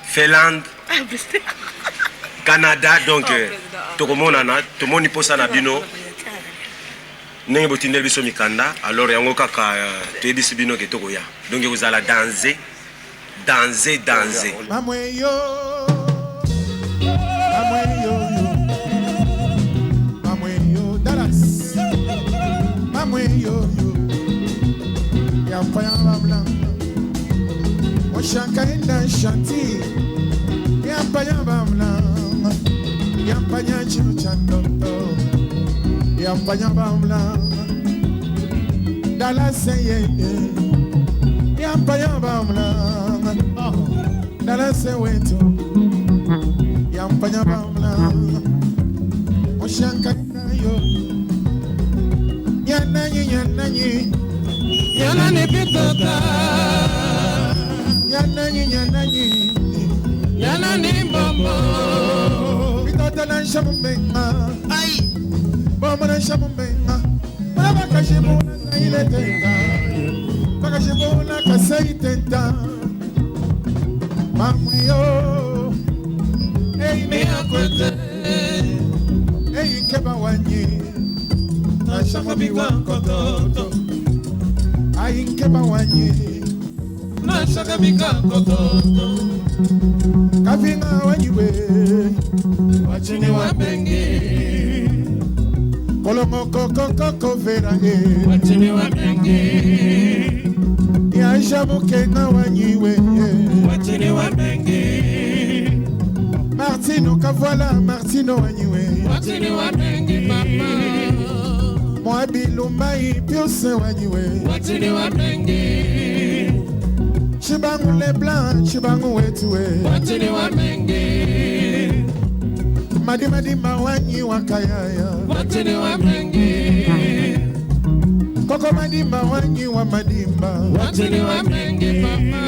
Finlande, Canada. Donc tokomonana, tomoni mposa na bino ndenge botindeli biso mikanda. Alors yango kaka toyebisi bino ke tokoya, donc ekozala danse danse danse. Mamweyo, mamweyo, mamweyo, Dallas, mamweyo, ya faya bamla, oshanka enda shanti, ya faya bamla, ya fanya chino chandoto, ya fanya bamla, Dallas ye, ya fanya bamla, Dallas wetu, ya fanya bamla, oshanka enda yo, nyananyi nyananyi. Yanani pitota, nyananyi nyananyi, yanani mbombo, pitota na nshamumenga, ai, bombo na nshamumenga, mwana bakashibuna saile tenta, bakashibuna kasai tenta, mamweyo, ei miakwete, ei nkeba wanyi, na nshamubiwa nkototo. Ainkeba wanyi, nashakabika kototo, kavinga wanyiwe, wachini wa bengi, kolongo koko koko vera e, wachini wa bengi, yashamukenga wanyiwe, wachini wa bengi, Martino Kavoila, Martino wanyiwe, wachini wa bengi papa. Mwabilumbai Pius wanyiwe, wachini wa bengi, Chibangu Leblanc, Chibangu wetuwe, wachini wa bengi, Madimadima wanyi wakayaya, wachini wa bengi, Koko Madimba wanyi wa Madimba, wachini wa bengi papa,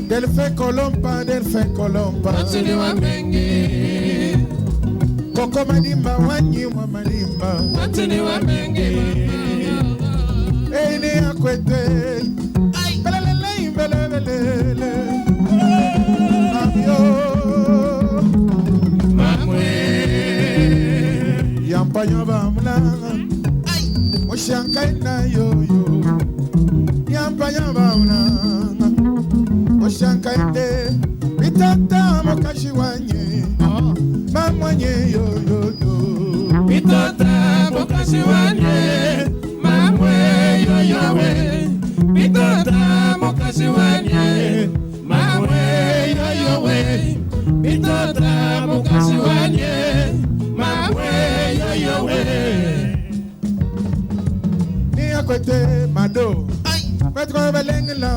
Delfe Kolompa, Delfe Kolompa, wachini wa bengi, Koko madimba wanyi mwa malimba. Watini wa mengi Eine akwete. Belelele belelele. Mamio. Mamwe Yampanyo bamulanga. Oshankai na yoyo. Yampanyo bamulanga. Oshankai de. Bitata mokashi wanye. Mamwanye yoyoyo. Bitata mokashi wanye Mamwe yoyowe Bitata mokashi wanye Mamwe yoyowe Bitata mokashi wanye Mamwe yoyowe Ni akwete mado. Wetwa balengela.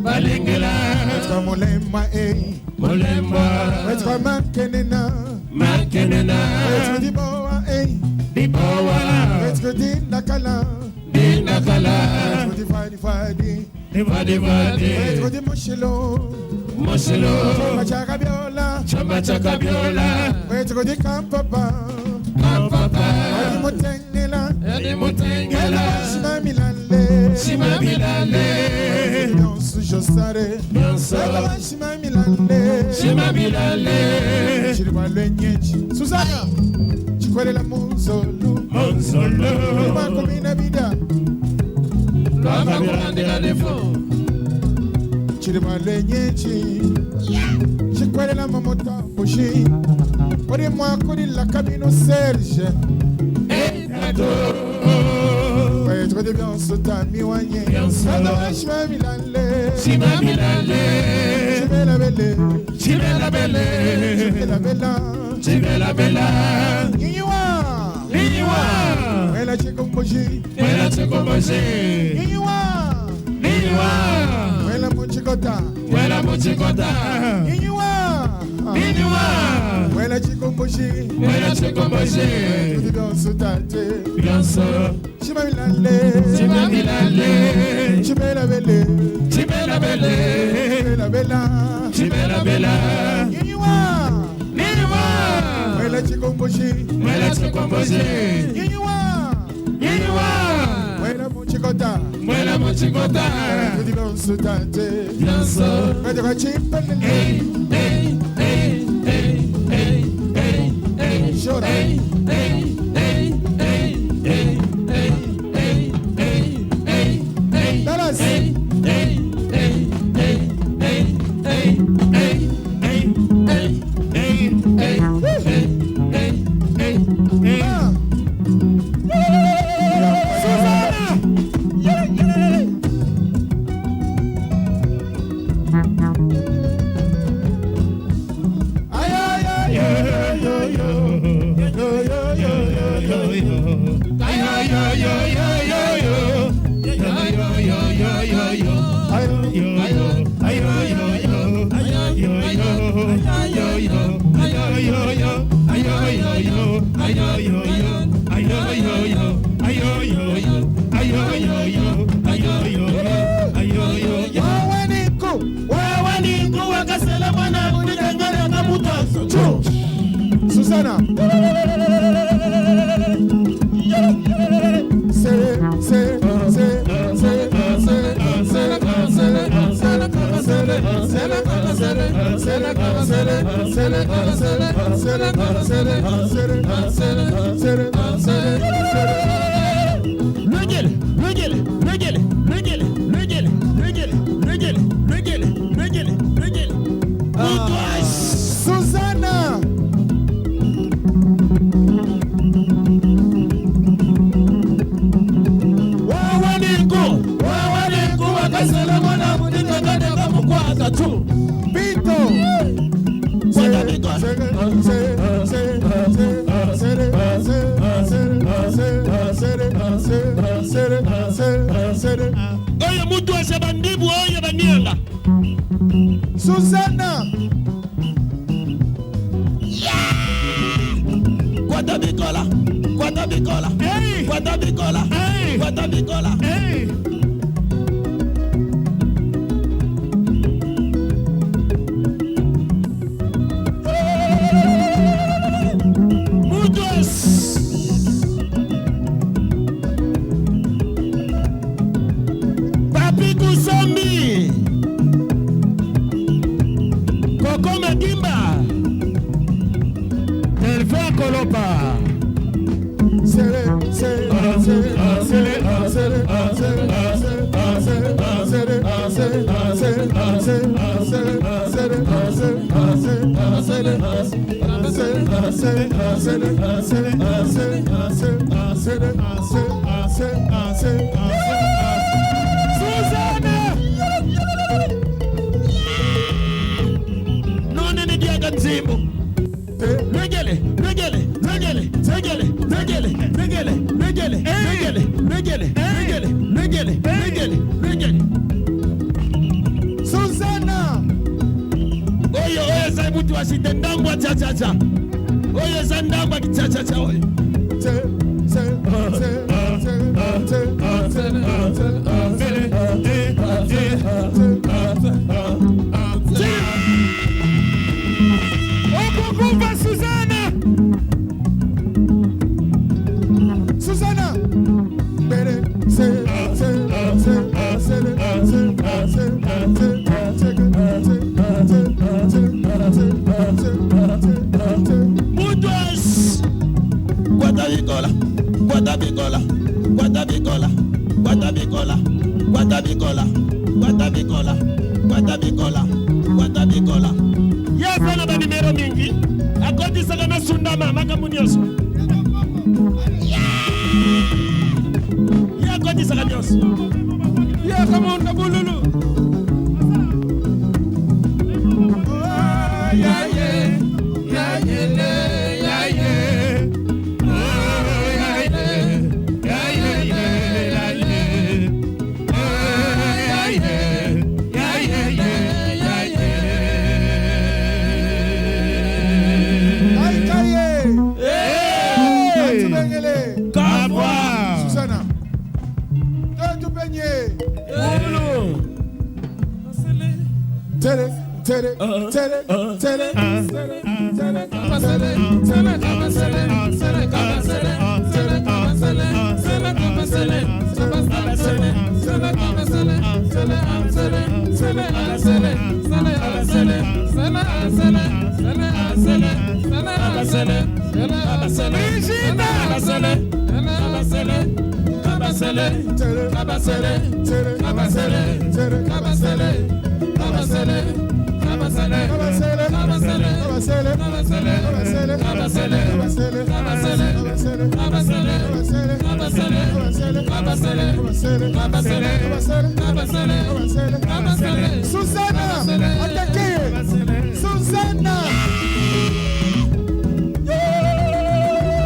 Balengela Wetwa molemwa eh. Molemwa Wetwa makenena. Makenena Wetwa diboa eh. Diboa Wetwa dindakala. Dindakala Wetwa difadi fadi. Divadi vadi Wetwa dimoshilo. Moshilo Chamba cha kabiola. Chamba cha kabiola Wetwa dikampapa. Kampapa Wadi mutengela. Edi mutengela Shimamilale. Shimamilale Danse josare. Danse. Shimamilale. Shimamilale Chiriwa lwenyechi. Susana. Chikwelela munzolu. Munzolo Makumina bida. Lwamba kulandela defo Chiriwa lwenyechi. Chikwelela momotambushi. Ori mwakulila kabino Serge. Etato Wetwa de danse tami wanye. Danse. Shimamilale. Shimamilale Chibela bele. Chibela bele Chibela bela. Chibela bela Niwa. Niwa Wela chikumbushi. Wela chikumbushi Niwa. Niwa Wela muchikota. Wela muchikota Niwa. Niwa Wela chikumbushi. Wela chikumbushi Danse tate. Danse Shimamilale. Shimamilale Chibela bele. Chibela bele Chibela bela. Chibela bela Niwa. Niwa Wela chikumbushi. Wela chikumbushi Niwa. Niwa Wela muchikota. Wela muchikota Danse tate. Danse Wela chimpelele. Hey, hey, hey, hey, hey, hey, hey. Chora. Hey, hey, hey, hey, hey, hey, hey, hey, hey, hey. Dallas. Hey, hey, hey, hey, hey, hey, hey, hey, hey, hey, hey, hey, hey, hey, hey. Ah. Susanna! Yeah, yeah. Ay, ay, ay, ay, ay, ay, ay, ay, ay, ay, ay. Wawe niko, Susanna. Se, se, se, se, se, se, se, se, se, se, se, se, se, se, se, se, se, se, se, se. Lugel, lugel, lugel, lugel, lugel, lugel, lugel, lugel, lugel, lugel. Susanna. Pito. Se, se, se, se, se, se, se, se, se, se, se, se, se, se. Oyo mutu ase bandibu oyo banianga. Susanna. Kwata bikola, kwata bikola, kwata bikola, kwata bikola. Suzana! Nonene diaka nzimbu. Regele, regele, regele, regele, regele, regele, regele, regele, regele, regele, regele, regele, regele. Suzana! Oyo oyo eza mutu wa site ndambo ya cha-cha-cha. Oyo eza ndambo ya kicha-cha-cha oyo. Okokufa Suzana. Suzana! Bere, se, se, se, se, se, se, se, se, se, se, se, se, se, se. Mutu as. Kwata bikola, kwata bikola, kwata bikola, kwata bikola, kwata bikola, kwata bikola, kwata bikola, kwata bikola. Ye aza na banimero mingi akotisaka na sundama makambo nyonso. Ye akotisaka nyonso. Yaka munda bululu. Kai kaye! Tubengele! Kabwa. Susana! Tupenye! Tere, tere, tere, tere, tere, tere, Susana! Attaquez! Susana!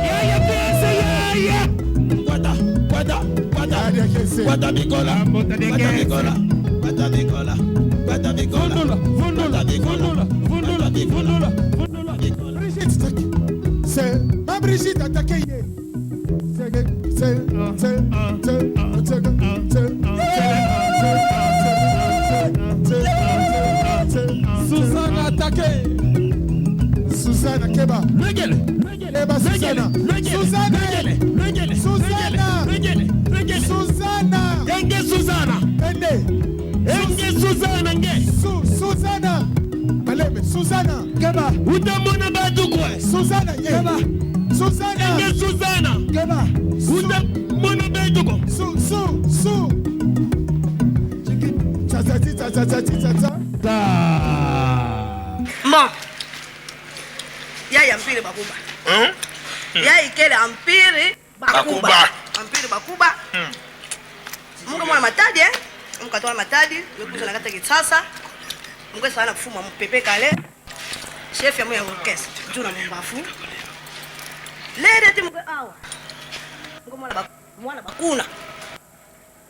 Yaya pese yaya. Kwata, kwata, kwata. Kwata bikola. Kwata bikola. Kwata bikola. Kwata bikola. Vundula, vundula, vundula, vundula, vundula. Brigitte, attaque. C'est ma Brigitte, attaquez. C'est, c'est, c'est, c'est, c'est, c'est, c'est, c'est, Suzana attaqué. Susana Keba. Regele, Keba regele, Susana. regele, Susana. regele, regele, Susana. regele, regele. Susana. Enge Susana. Ende. Enge Susana nge. Su Susana. Maleme Susana. Keba. Utamona batu kwe. Susana. Ye. Keba. Susana. Enge Susana. Keba. Utamona batu ko. Su su su. Tcha tcha tcha tcha tcha tcha tcha. Bon. Yaya mpili bakuba. Yaya ikele ampiri bakuba. Bakuba. Ampiri bakuba. Mungu mwana matadi eh? Mungu atoa matadi, mekuza na kata kisasa. Mungu sana kufuma mpepe kale. Chef ya mwe orchestre, juna mumbafu. Lede ti mungu awa. Mungu mwana bak mwana bakuna.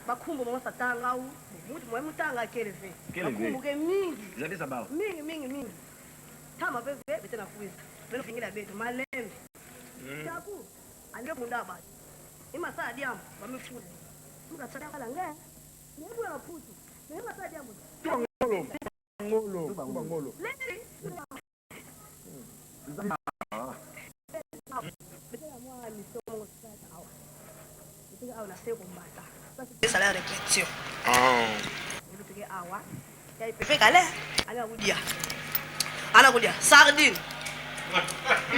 Bakumbu mwa satanga au mutu mwe mutanga keleve. Keleve. Bakumbu ke mingi. Zabe sabao. Mingi mingi mingi. Tama pepe betena kuiza. Beno fingila betu malembe. Taku ande kunda ba. Ima saa diamu bamefuna. Muka tsaka la nge. Nebu ya putu. Nebu saa diamu. Ngolo. Ngolo. Ngolo. Lele. Betena mwa misomo sasa awa. Betena awa na seko mbata. Sasa la répétition. Nilipike awa. Ya ipepe kale. Ana kudia. Ana kudia sardine.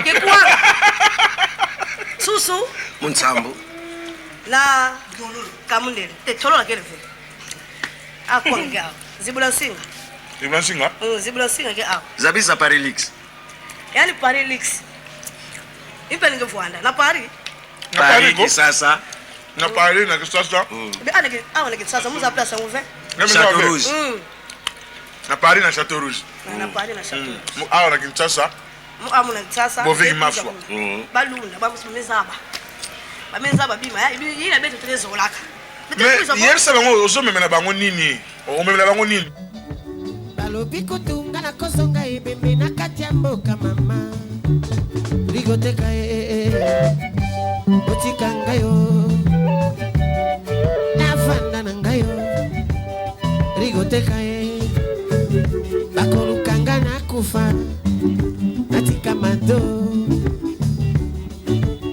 Kekwa. Susu Munsambu. na kamundele. Te tolo la kele fe. Akwa ngao. Zibula nsinga. Zibula nsinga? Zibula nsinga ke awa. Zabisa Paris Lix. Yani Paris Lix. Impe ninge vwanda na Paris. Na Paris ko? Kisasa. Na Paris na Kisasa. Be ana ke awa na Kisasa muza place ngo 20. Château Rouge. Na Paris na Château Rouge. Na Paris na Château Rouge. Awa na Kinshasa. Mu amu na Kisasa. Boviki Maswa. Balunda bamezaba. Bamezaba bima ya ina beto trezolaka. Mais yebisa bango ozomemela bango nini? Omemela bango nini? Balobi kutunga na kozonga ebembe na kati ya mboka mama rigoteka e otika ngai yo navanda na ngai yo rigoteka e bakoluka nga nakufa natika mado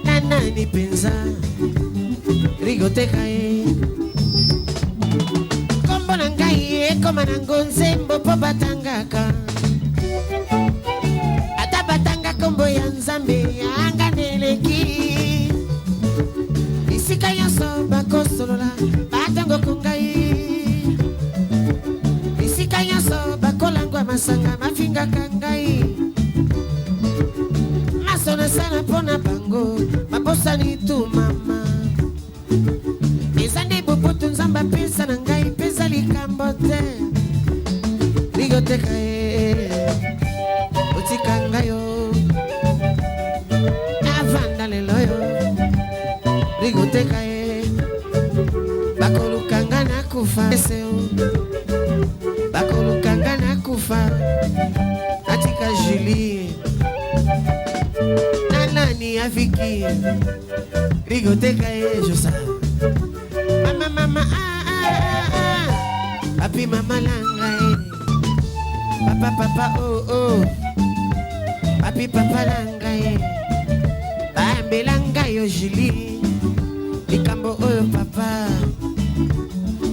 na nani mpenza rigoteka e kombo na ngai ekoma nango nzembo mpo batangaka ata batanga kombo ya nzambe yanga neleki bisika nyonso bakosolola batangoko ngai bisika nyonso bakolangwa masanga mafingaka ngai maso nasala mpo na bango babosani tu mama eza nde boboto nzambe apesa na ngai mpeza likambo te rigoteka e otika ngai yo navanda lelo yo rigoteka e bakoluka nga nakufa eseo bakoluka nga nakufa natika julie na nani afiki rigoteka e josa mama mama ah, ah, ah, ah. Papi mama langa e papa papa oh oh papi papa langa e bayambela ngai yo julie likambo oyo papa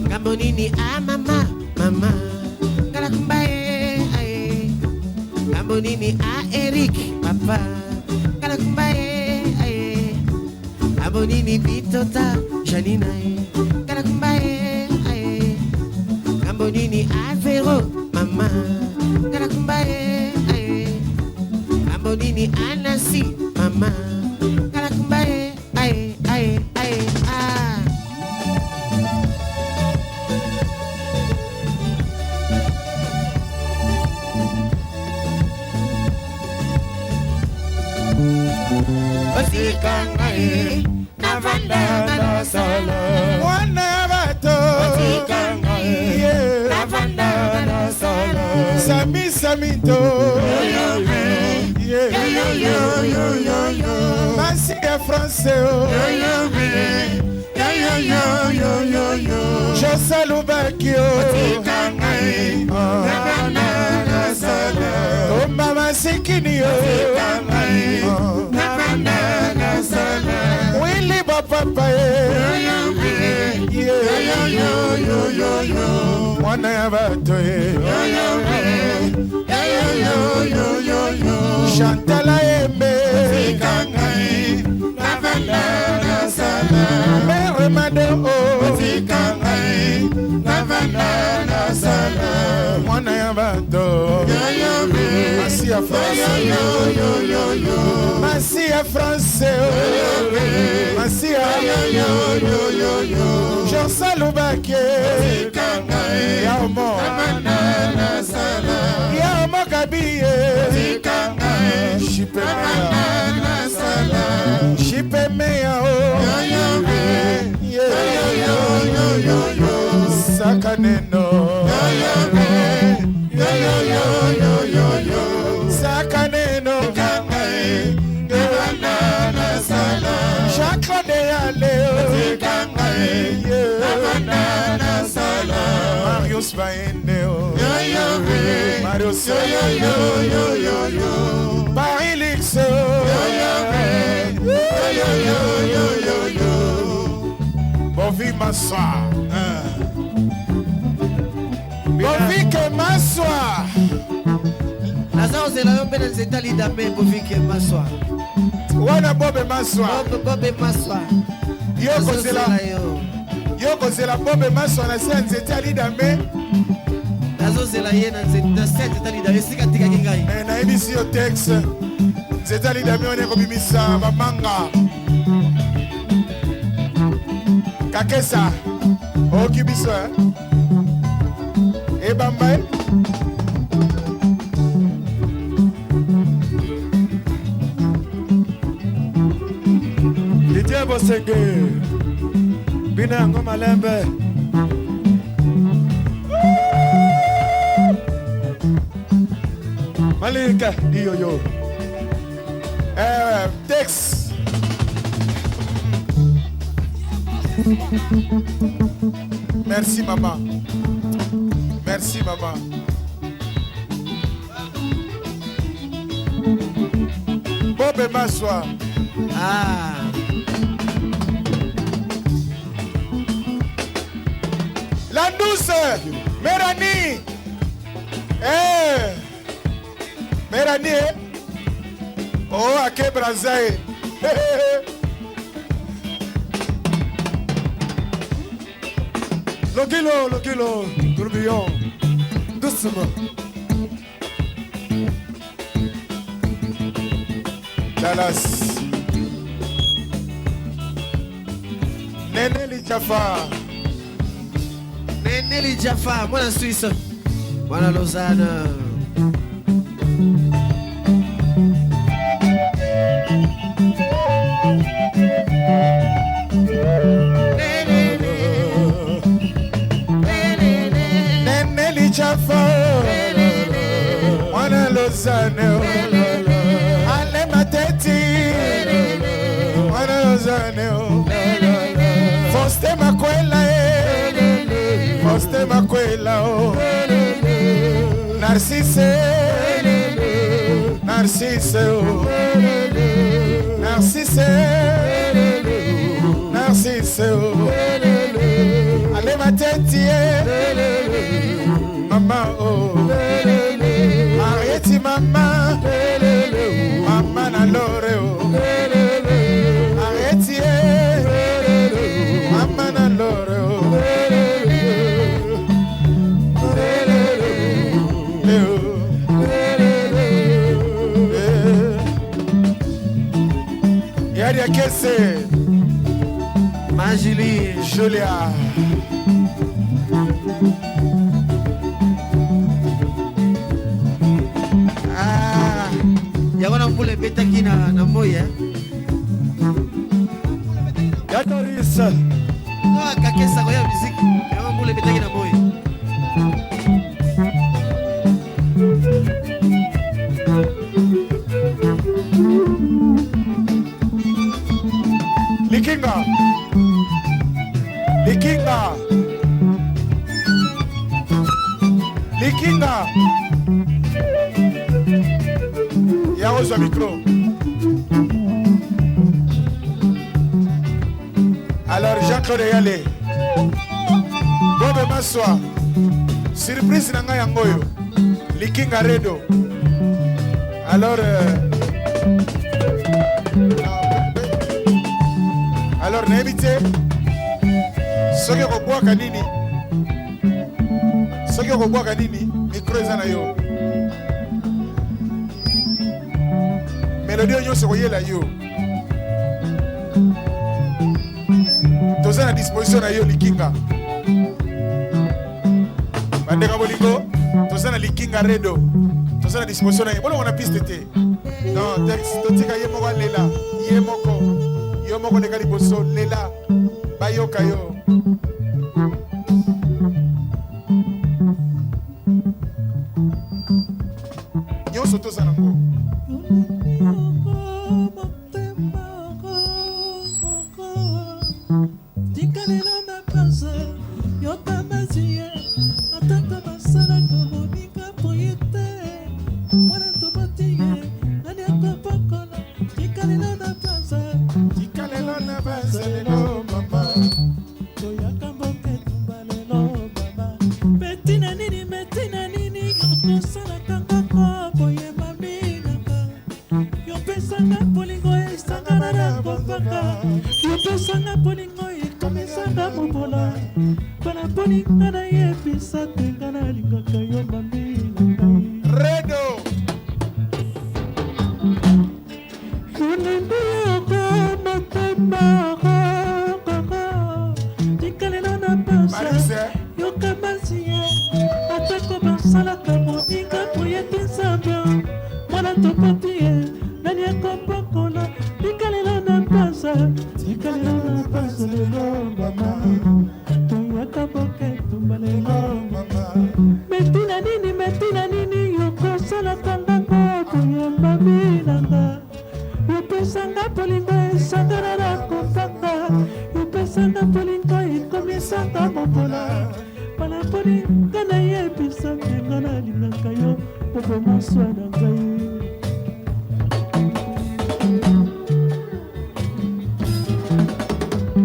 ngambo nini ah mama mama ngala kumba e aye ngambo nini ah Eric papa ngala kumba e aye ngambo nini bitota Janina e ngala kumba e aye ngambo nini ah Vero mama ngala kumba e aye ngambo nini ah Nancy mama ngala kumba e aye aye aye ah. Otika ngai navanda na sala mwana ya bato Otika ngai navanda na sala sami samito masi ya français josa lubaki Otika ngai navanda na sala omba masikini yo Otika ngai navanda na sala wili bapapa ye mwana ya bato ye chantal ayembe mere mado mwana ya bato masi ya france masi ya france masi ya josa lubake ya omo ya omo kabiye shipemeya o sakaneno sakaneno Jean-Claude Yale Marius Baende Marius Paris Lix Bovi Maswa Bovi ke Maswa naza kozela yo mpe na nzete alidame bovike maswa wana bobe maswa bobe maswa yo kozela yo kozela bobe maswa na se ya nzete alidame. Nazozela ye na nzete 7 nzete ya esika atikaki ngai. Eh, nayebisi yo texte nzete ya lidami wana ekobimisa bamanga kakesa oyoki biso eh? ebamba e Didier Bosenge bina yango malembe Malika diyoyo eh, tex Merci maman. Merci maman. Bobe Maswa. Ah. La douce Méranie. Eh. Méranie. Eh? Oh, ake Braza. Lokilo, lokilo, tourbillon, doucement. Dallas. Nene Lichafa. Nene Lichafa, mwana Suisse, mwana Lausanne. Nene Lichafa. Mwana Lausanne. Ale Mateti. Mwana Lausanne. Foste Makwela. eh. Foste Makwela. oh. Narcisse. Narcisse. oh. Narcisse. Narcisse. oh. Ale Mateti. eh. Mama oh. Arieti mama. Mama na lore oh. Arieti eh. Mama na lore oh. Yadi Akese. Majili. Julia. Ah, yango na mbula ebetaki na, na moi eh? Ya Doris. No, akakesa koya miziki yango mbula ebetaki na moi. Likinga. Likinga. Likinga. Ya ozwa micro. Alors Jean-Claude Yale. Bobe Maswa. Surprise na ngai yango oyo. Likinga Redo. Alors alors nayebi te soki okobwaka nini soki okobwaka nini mikro eza na yo melodi oyo nyonso ekoyela yo toza na disposition na yo likinga bandeko ya bolingo toza na likinga redo toza na disposition na ye bolongo na piste te non texte totika ye moko alela ye moko yo moko leka liboso lela bayoka yo nyonso toza nango Tikalelo na panza yoka mazie atako basalaka moninga boye te mwana toboti ye nani akopokola tikalelo na panza tikalelo na panza lelo mama toyaka mboka etumba lelo mama metina nini metina nini okosalaka ngoko boye maminaka yopesanga bolingo esangana na kopaka yopesanga bolingo ekomisanga mobola mpona bolinga nayebisa te nga nalingaka yo mami. yokosalaka ngango koyemba minanga yopesanga bolingo esangana na kofanga yopesanga bolingo ekomisanga mokola mbala poni nga nayebisa nde nga nalingaka yo popo moswa na ngai.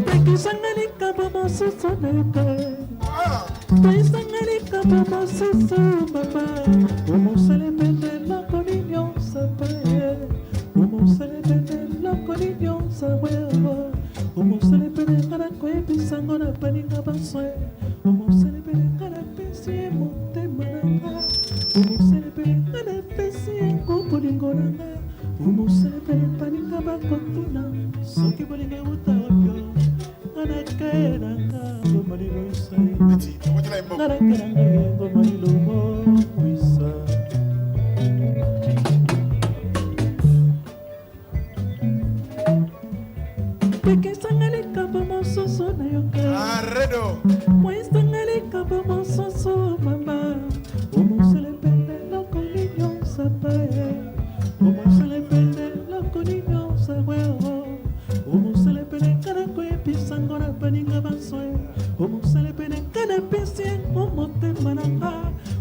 Pekisanga likambo mosusu nayoka toyisanga likambo mosusu mama. Omosala pene eloko nini osapa omosala pene eloko nini osaweo omosala pene nga nakoyebisango na baninga baswe omosala pene nga napesi ye motema na nga. Omosala pene nga napesi ye bolingo na nga. Omosala pene baninga bakotuna soki bolingo euta wapi nga nakela nga ngoma liloisa nga nakela nga ngoma liloisa. Pekisanga likambo mosusu nayoka moisanga likambo mosusu mama. Omosala pene eloko nini osapa omosala pene eloko nini osaweo omosala pene nga nakoyebisango na baninga baswe omosala pene nga napesi yango motema na nga.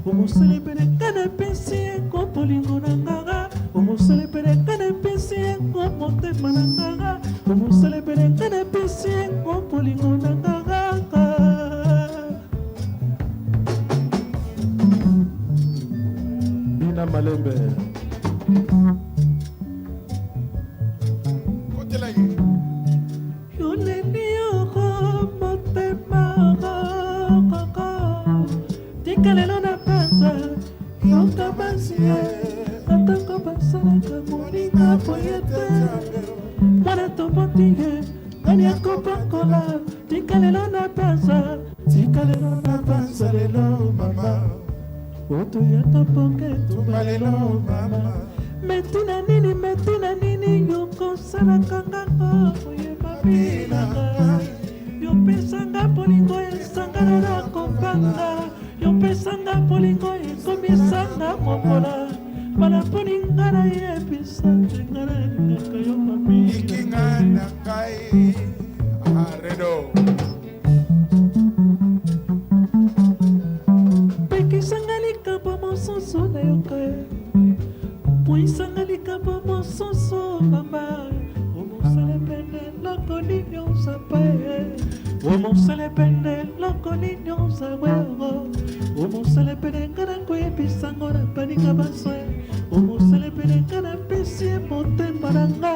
Omosala pene nga napesi yango bolingo na nga. Omosala pene nga napesi yango motema na nga. Omosala pene nga napesi yango bolingo na nga. Bina malembe. Kotela ye. Yoleli yoko motema kaka tika lelo na panza yoka basi atako basalaka moninga boye te. Mwana toboti ye nani akopakola tika lelo na panza tika lelo na panza lelo mama. Otoyaka mpoke tumba lelo mama. Metina nini metina nini yokosalaka ngango oyeba bilanga yopesanga bolingo esangana na kopanga yopesanga bolingo ekomisanga mokola. Mbala mponinga nayebisa te nga nalingaka yo mami. Ikinga na ngai aredo. Pekisanga likambo mosusu nayoka poisanga likambo mosusu mama. Omosala pene eloko nini osapa omosala pene eloko nini osaweo omosala pene nga nakoyebisango na baninga baswe omosala pene nga napesi ye motema na nga.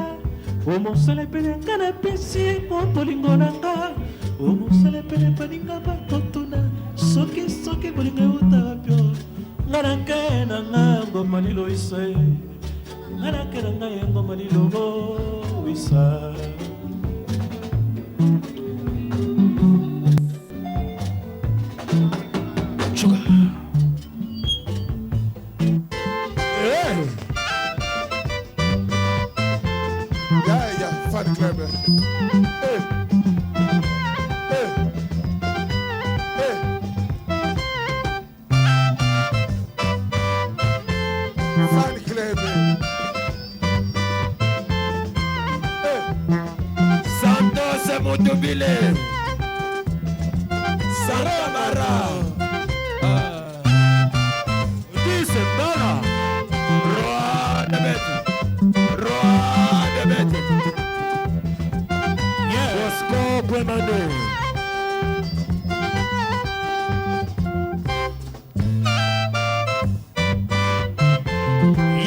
Omosala pene nga napesi ye bolingo na nga. Omosala pene baninga bakotuna soki soki bolingo euta wapi nga nake na nga ngoma liloisa nga nake na ngai ngoma liloisa. Hey. Yeah, yeah, fan club. Hey. Hey. Hey. Fan club. Hey. Santos Motobile. Santa Mara. Dix Bala. Roi de bête. Roi de bête. Yeah. Bosco Kwemando.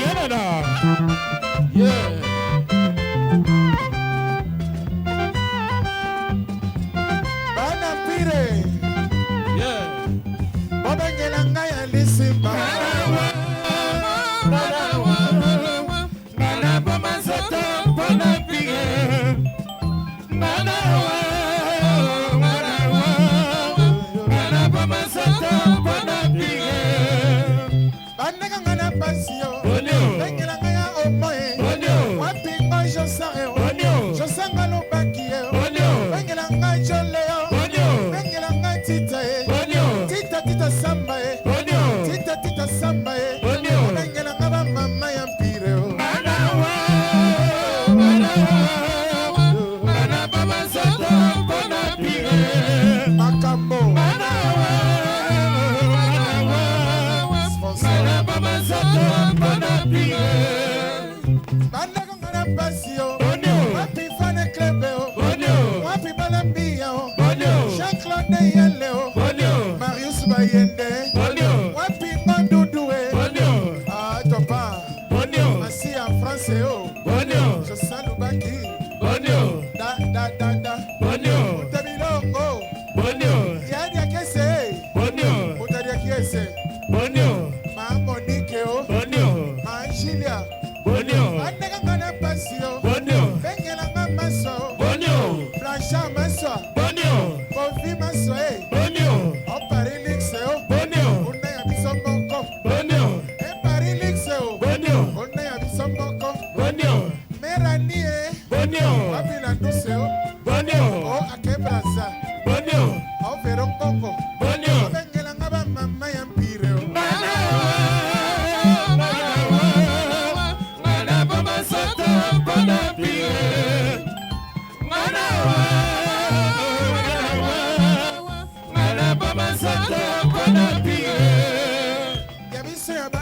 Yenana. Yeah. Bana pire. Yeah. Babengela ngai alisimba. Bandeka ngai na pasi yo. Bengela ngai ya omoye. Wapi ngai josare o. Josanga lobaki ye. Bengela ngai joleo. Bengela ngai tita ye. Tita tita samba ye. Tita tita samba ye. Bengela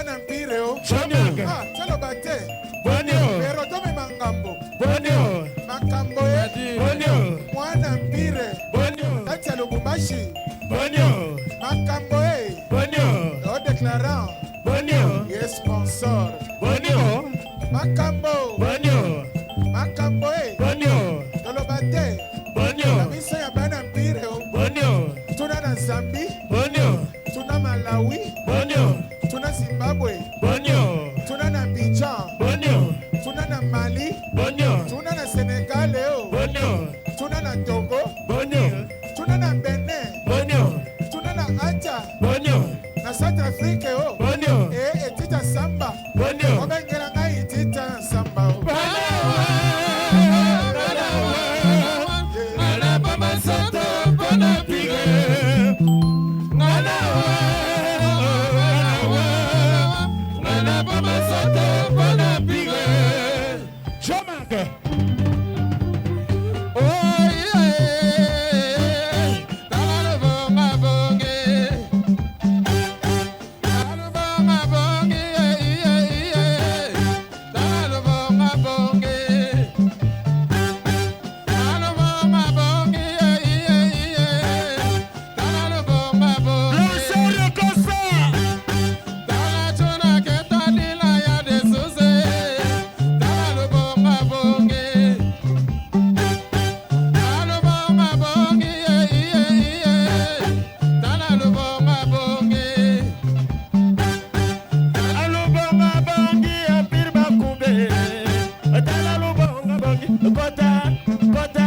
Bana mpire o. Jean-Marc. Ah, toloba te. Bonio. Pero tomema ngambo. Bonio. Makambo ye. Bonio. Mwana mpire. Bonio. Kati ya Lubumbashi. Bonio. Makambo ye. Bonio. O déclarant. Bonio. Ye sponsor. Bonio. Makambo. Bonio. Makambo ye. Bonio. Toloba te. Bonio. Na biso ya bana mpire o. Bonio. Tuna na Zambie. Bonio. Tuna Malawi. Bonio. Tuna Zimbabwe. Bonio. Tuna na Abidjan. Bonio. Tuna na Mali. Bonio. Tuna na Senegal o. Bonio. Tuna na Togo. Bonio. Tuna na Benin. Bonio. Tuna na Aja. Bonio. Na Centrafrique o. Bonio. E etita Samba. Bonio. Obengela ngai etita Samba o. Jean-Marc. Blanchard Kossa. Alubonga bongi empire bakube. Tala lubonga bongi kota kota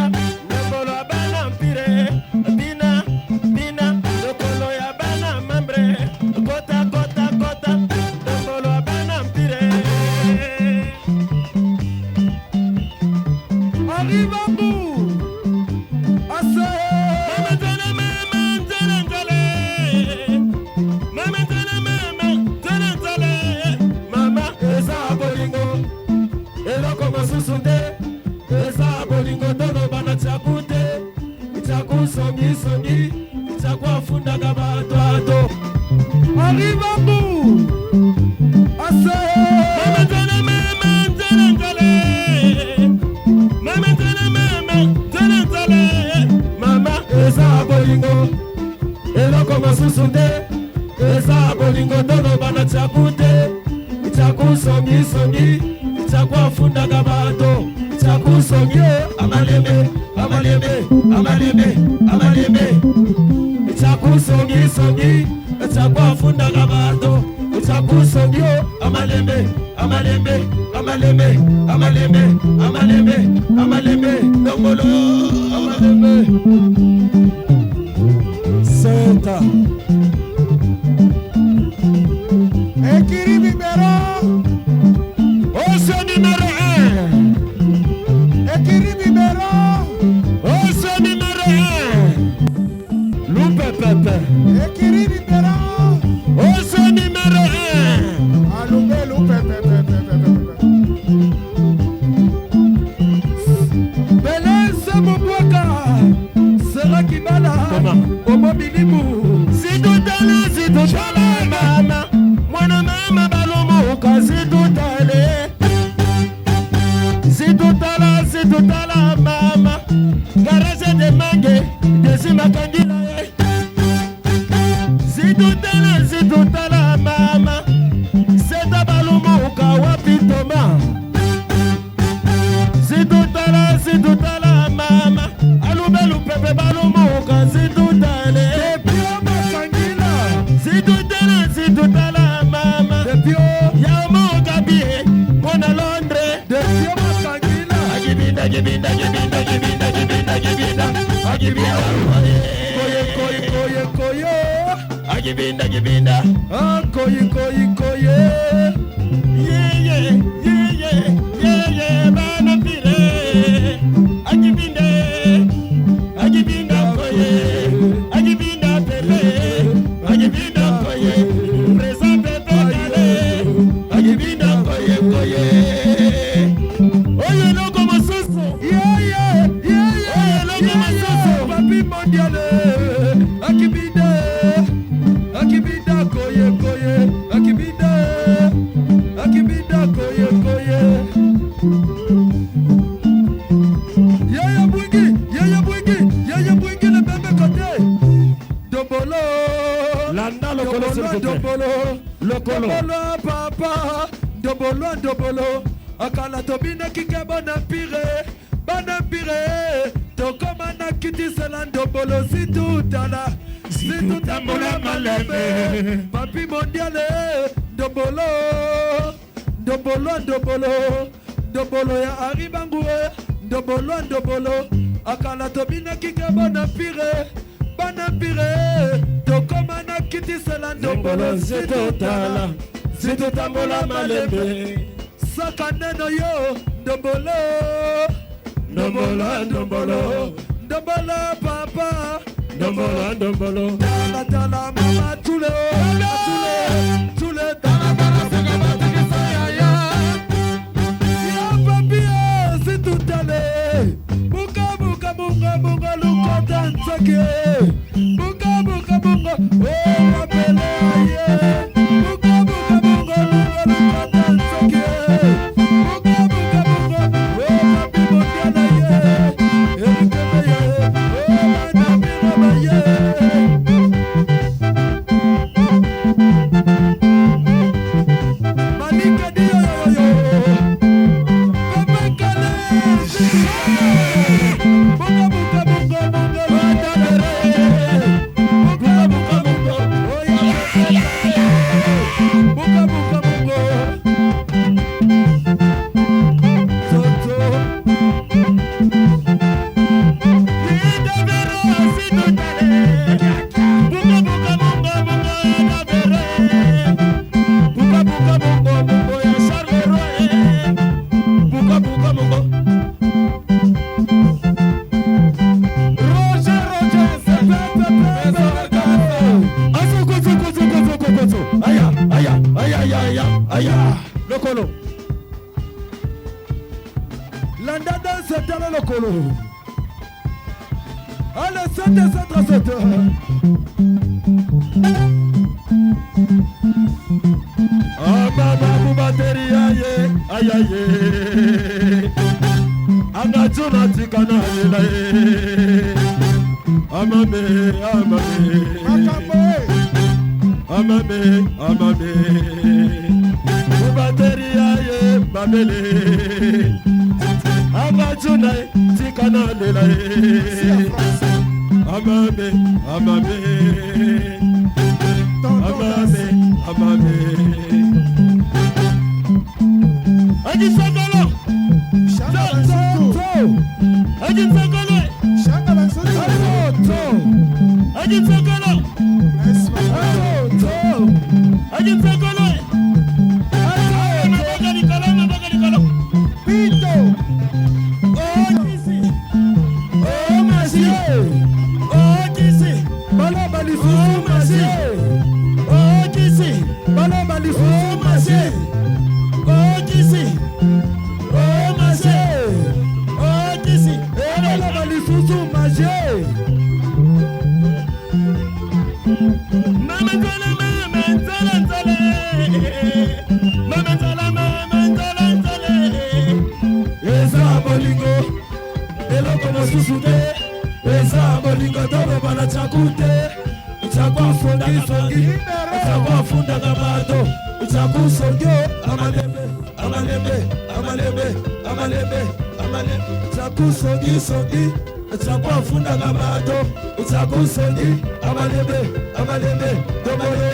nyambolo ya bana mpire bina bina lokolo ya bana mambre kota kota kota nyambolo ya bana mpire. Henri Bambou Ase Mama nzele mama nzele nzele mama nzele mama nzele nzele mama eza bolingo eloko mosusu te eza bolingo toloba na tiaku te tiaku songisongi tiaku afundaka bato ato Henri Bambou Ase mama nzele mama nzele nzele mama nzele mama nzele nzele mama eza bolingo eloko mosusu te eza bolingo toloba na tiaku te tiaku songisongi tiaku afundaka bato tiaku songi amalebe amalebe amalebe amalebe tiaku songisongi tiaku afundaka bato tiaku songi amalebe amalebe amalebe amalebe amalebe amalebe ndombolo amalebe Seta Ekiri bibero. Oso numéro 1. Ekiri bibero. Oso numéro 1. Loupe pepe. Ekiri bibero. Oso numéro 1. Alube lupe pe pe pe pe pe pe. Belese Mobwaka Sera Kibala Omo Bilimu Situtale, situtale, mama. Mwana mama balomoka situtale. Situtala, situtala, mama. Garage de mange, desi makangila ye. Situtala, situtala, mama. Seta balomoka wapi toma. Situtala, situtala, mama. Alubelu pepe balomoka situtale. Depio Makangila Situtala, situtala, mama. Depio Yamoka bie, mwana Londres. Depio Makangila Agibinda, gibinda, gibinda, gibinda, gibinda, gibinda. Agibinda, Koye koye koye koye agibinda, gibinda. Ah koye koye koye Yeah, yeah, yeah, yeah, yeah, yeah, bana pire. Agibinde, agibinda koye, agibinda pepe, agibinda koye, présent pepe kale, agibinda koye koye. Oyo eloko mosusu. Yeah yeah yeah Oyo eloko mosusu. Papi mondial Akibida Akibida koye koye Akibida Ndombolo papa, ndombolo ndombolo. Akala tobinaki ke bana pire, bana pire. Tokoma na kitisela ndombolo situtala. Situtambola malembe. Papi mondiale, ndombolo. Ndombolo ndombolo. Ndombolo ya Aribangue, ndombolo ndombolo. Akala tobinaki ke bana pire, bana pire. Tokoma na kitisela ndombolo situtala. Situtambola malembe. Saka neno yo, ndombolo. Ndombolo ndombolo. Ndombolo papa. Ndombolo ndombolo. Tala tala mama tule tule tule tala tala saka batikisa ya ya. Ya papi situtale. Buka buka bunga bunga lukota ntsake. Buka buka bunga oh mapele ye. Buka buka bunga bunga lukota ntsake. Buka buka bunga oh papi mondiala ye. Erikebe ye oh manamira ba ye. Malika dio yo yo. Pepe Kale. Bunga bunga bunga bunga lukota Buka buka bunga oh ya. Buka buka bunga. Toto. Roger Roger Pepe Pepe. Aya, aya, aya, aya, aya, aya. Lokolo. Landa danse tala lokolo. Allez, 7 7 7. Amama bubateri aye, aye aye. Angatuna tikana yela ye. Amame, amame. Amame, amame. Bubateri aye, babele. Angatuna tikana lela ye. Amame, amame. Amame, amame. Aji sangalo. Toto. Aji sangalo. Toto. Aji sangalo. Toto. Aji sangalo. Mabaka likolo, mabaka likolo. Pito. Oh kisi. Oh masi. Oh kisi. Baloba lisusu Oh masi. Oh kisi. Baloba lisusu Oh masi. Oh kisi. Oh masi. Oh kisi. Baloba lisusu maje. Mama nzala, mama nzala nzala. Mama nzala, mama nzala nzala. Eza bolingo eloko mosusu te eza bolingo toloba na tyaku te tyaku asongisongi tyaku afundaka bato tyaku songi amalembe amalembe amalembe amalembe amalembe tyaku songisongi tyaku afundaka bato tyaku songi amalembe amalembe domole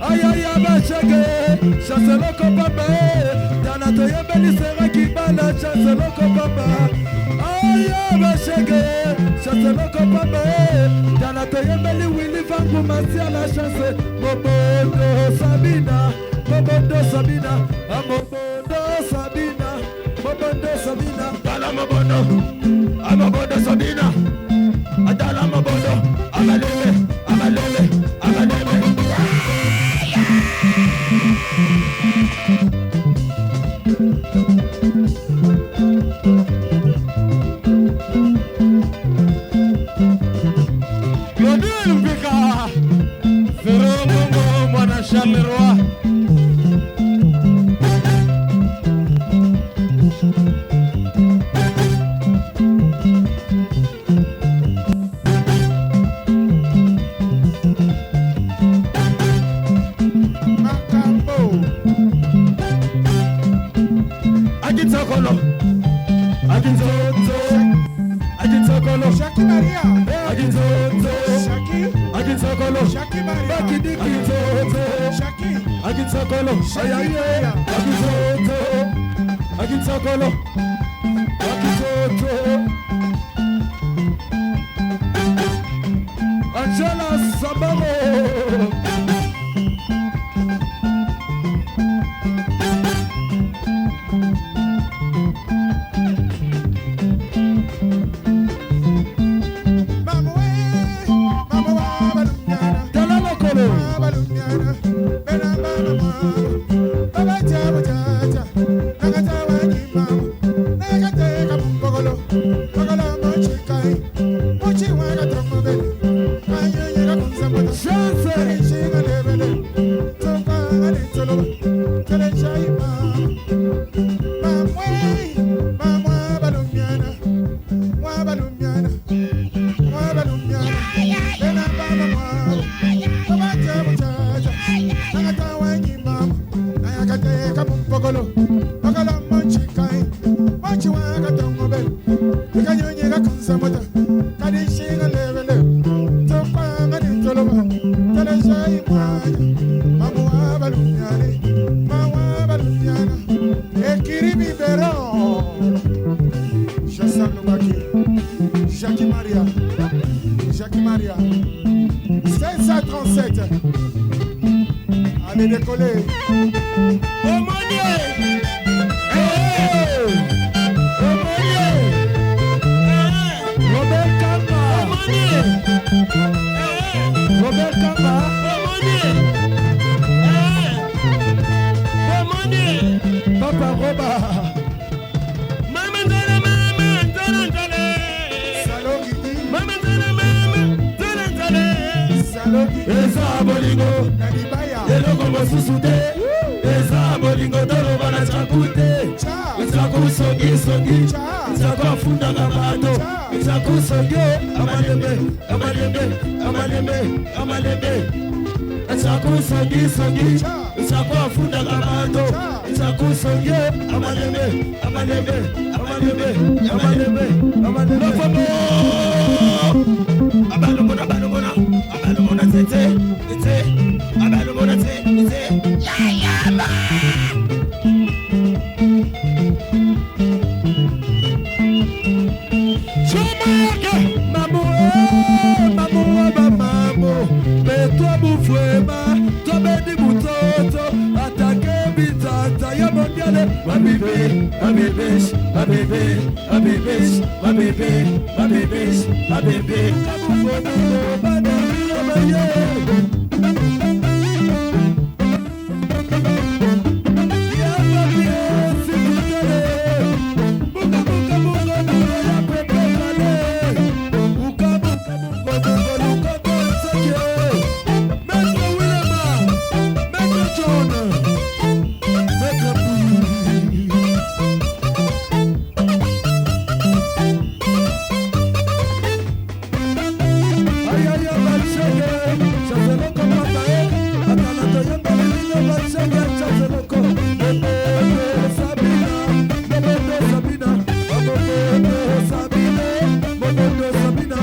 ayaya bashege chaseloko pamba tala toyebeli seraki bala chaseloko pamba aya bashege chaseloko pamba tala toyebeli wili vangu masiala chance mobondo sabina mobondo sabina amobondo sabina mobondo sabina Tala mabondo, amabondo Sabina. Atala mabondo, amalebe, amalebe, amalebe. Claudine Mpika, Ferro Mongo, mwana Charleroi. Maria. Akinzozo. Shaki. Akinsokolo. Shaki Maria. Bakidiki. Akinzozo. Shaki. Akinsokolo. Ayaye. Akinzozo. Akinsokolo. Bakizoto. Angela Sabaro. Mama we. Mama wa balunyana. Tala lokolo. Balunyana. Bena bana mama. Baba chabo chacha. Nakata wa mama. Nakate kamumbogolo. Bogolo mochikai. Mochi wa katomobele. Kanyanya kakunsamata. Chance. Shinga lebele. Toka ngale toloba. Tele chai mama. Mamwe. Mamwa balunyana. Mwa balunyana. Mwa balunyana. Bena bana mwa. Baba chabo chacha. Nakata wa mama. Nakate kamumbogolo. Bogolo mochikai. Mochi wa katomobele. Kanyanya kakunsamata. Kadishinga lebele. Toka ngale toloba. Tele chai mwa. Mamwa balunyane. Mamwa balunyana. Ekiribi beron. Jassam Lubaki. Jackie Maria. Jackie Maria. 537. Allez décoller. Omonie. Hey! Omonie. Robert Kamba. Omonie. Robert Kamba. Omonie. Omonie. Papa Roba. Mama nzala mama nzala nzala. Salogidi. Mama nzala mama nzala nzala. Salogidi. Eza bolingo. Na libaya. Eloko mosusu te. Eza bolingo toloba na tsaku te. Cha. Tsaku songisongi. Cha. Tsaku afundaka bato. Tsaku songi. Amalembe, amalembe, amalembe, amalembe. Tsaku songisongi. Tsaku afundaka bato. Tsaku songi. Amalembe, amalembe, amalembe, amalembe, amalembe. Lofombo. Abalomona, abalomona, abalomona tete, tete. Abalomona tete, tete. Yayama. Chomaka. Mamu, eh, mamu, ba mamu. Betwa bufwema, tobedi butoto, atake bitata ya mondiale. Ma bébé, ma bébé, ma bébé, ma bébé, ma bébé, ma bébé, ma bébé. Bana, bana, Ya papi, si tutele. Buka, buka, buka, buka, ya pepe kale. Buka, buka, buka, buka, luka, tonseke. Maître Willema, Maître John, Maître Pouy. Aïe, aïe, aïe, Bachege, Chazeloko, papa, eh. Atala, toyemba, lililo, Bachege, Chazeloko. Boboto, Sabina, Boboto, Sabina, Boboto, Sabina, Boboto, Sabina.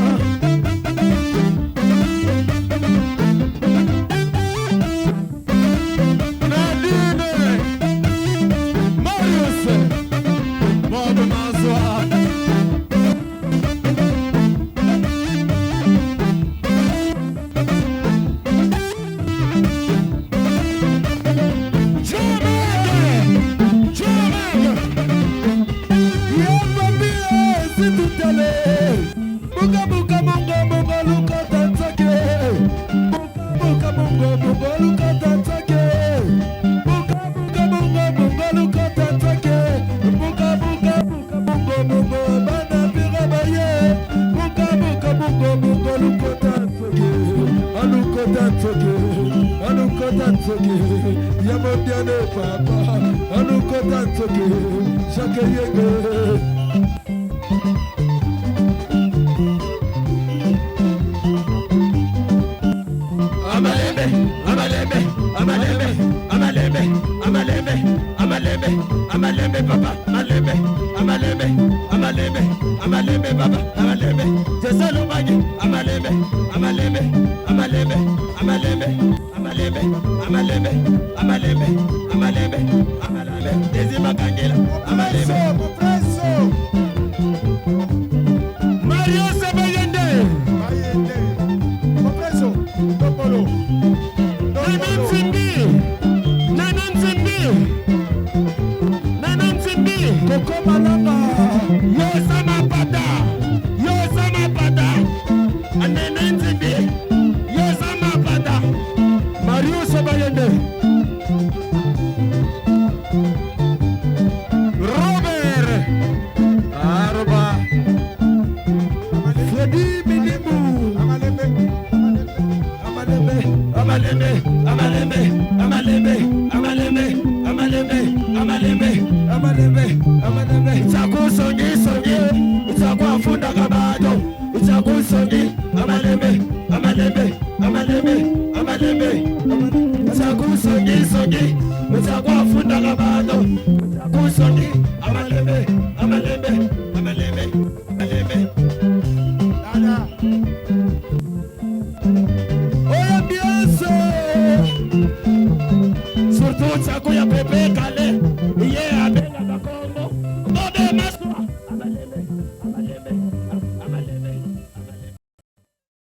Nadine, Marius, Bob Mazwa. Jamaica, Jamaica. Ya papi, si tutele. Buka, buka, mungo, mungo, luka, tanzake. Buka, buka, mungo, mungo, luka, tanzake. Buka, buka, mungo, mungo, luka, tanzake. Buka, buka, buka, mungo, mungo, bana pira baye. Buka, buka, mungo, mungo, luka, tanzake. Aluko, tanzake. Aluko, tanzake. Ya mondiale, papa. Aluko, tanzake. Jacques Yenge. Amalembe, amalembe, amalembe, amalembe, amalembe, amalembe, amalembe, papa, amalembe, amalembe, amalembe, Amalembe baba, amalembe. Jose Lubagi, amalembe, amalembe, amalembe, amalembe, amalembe, amalembe, amalembe, amalembe, amalembe. Desi Makangela, amalembe. Mario Sebayende. Bayende. Mopreso. Topolo. Nana Nzimbi. Nana Nzimbi. Nana Nzimbi. Koko Malanga. Yosa Mapata. Yosa Mapata. Nana Nzimbi. Yosa Mapata. Mario Sebayende. Robert. Aroba. Freddy Minimbu. Amalembe. Amalembe. Amalembe, amalembe, amalembe, amalembe, amalembe, amalembe, Amalembe. Amalembe. Utakusongi songi, utakuwafunda kabato, utakusongi, amalembe, amalembe, amalembe, amalembe, utakusongi songi, utakuwafunda kabato, utakusongi, amalembe, amalembe, amalembe, amalembe. Dada. Oya bienso. Surtout utakuya pepe kale.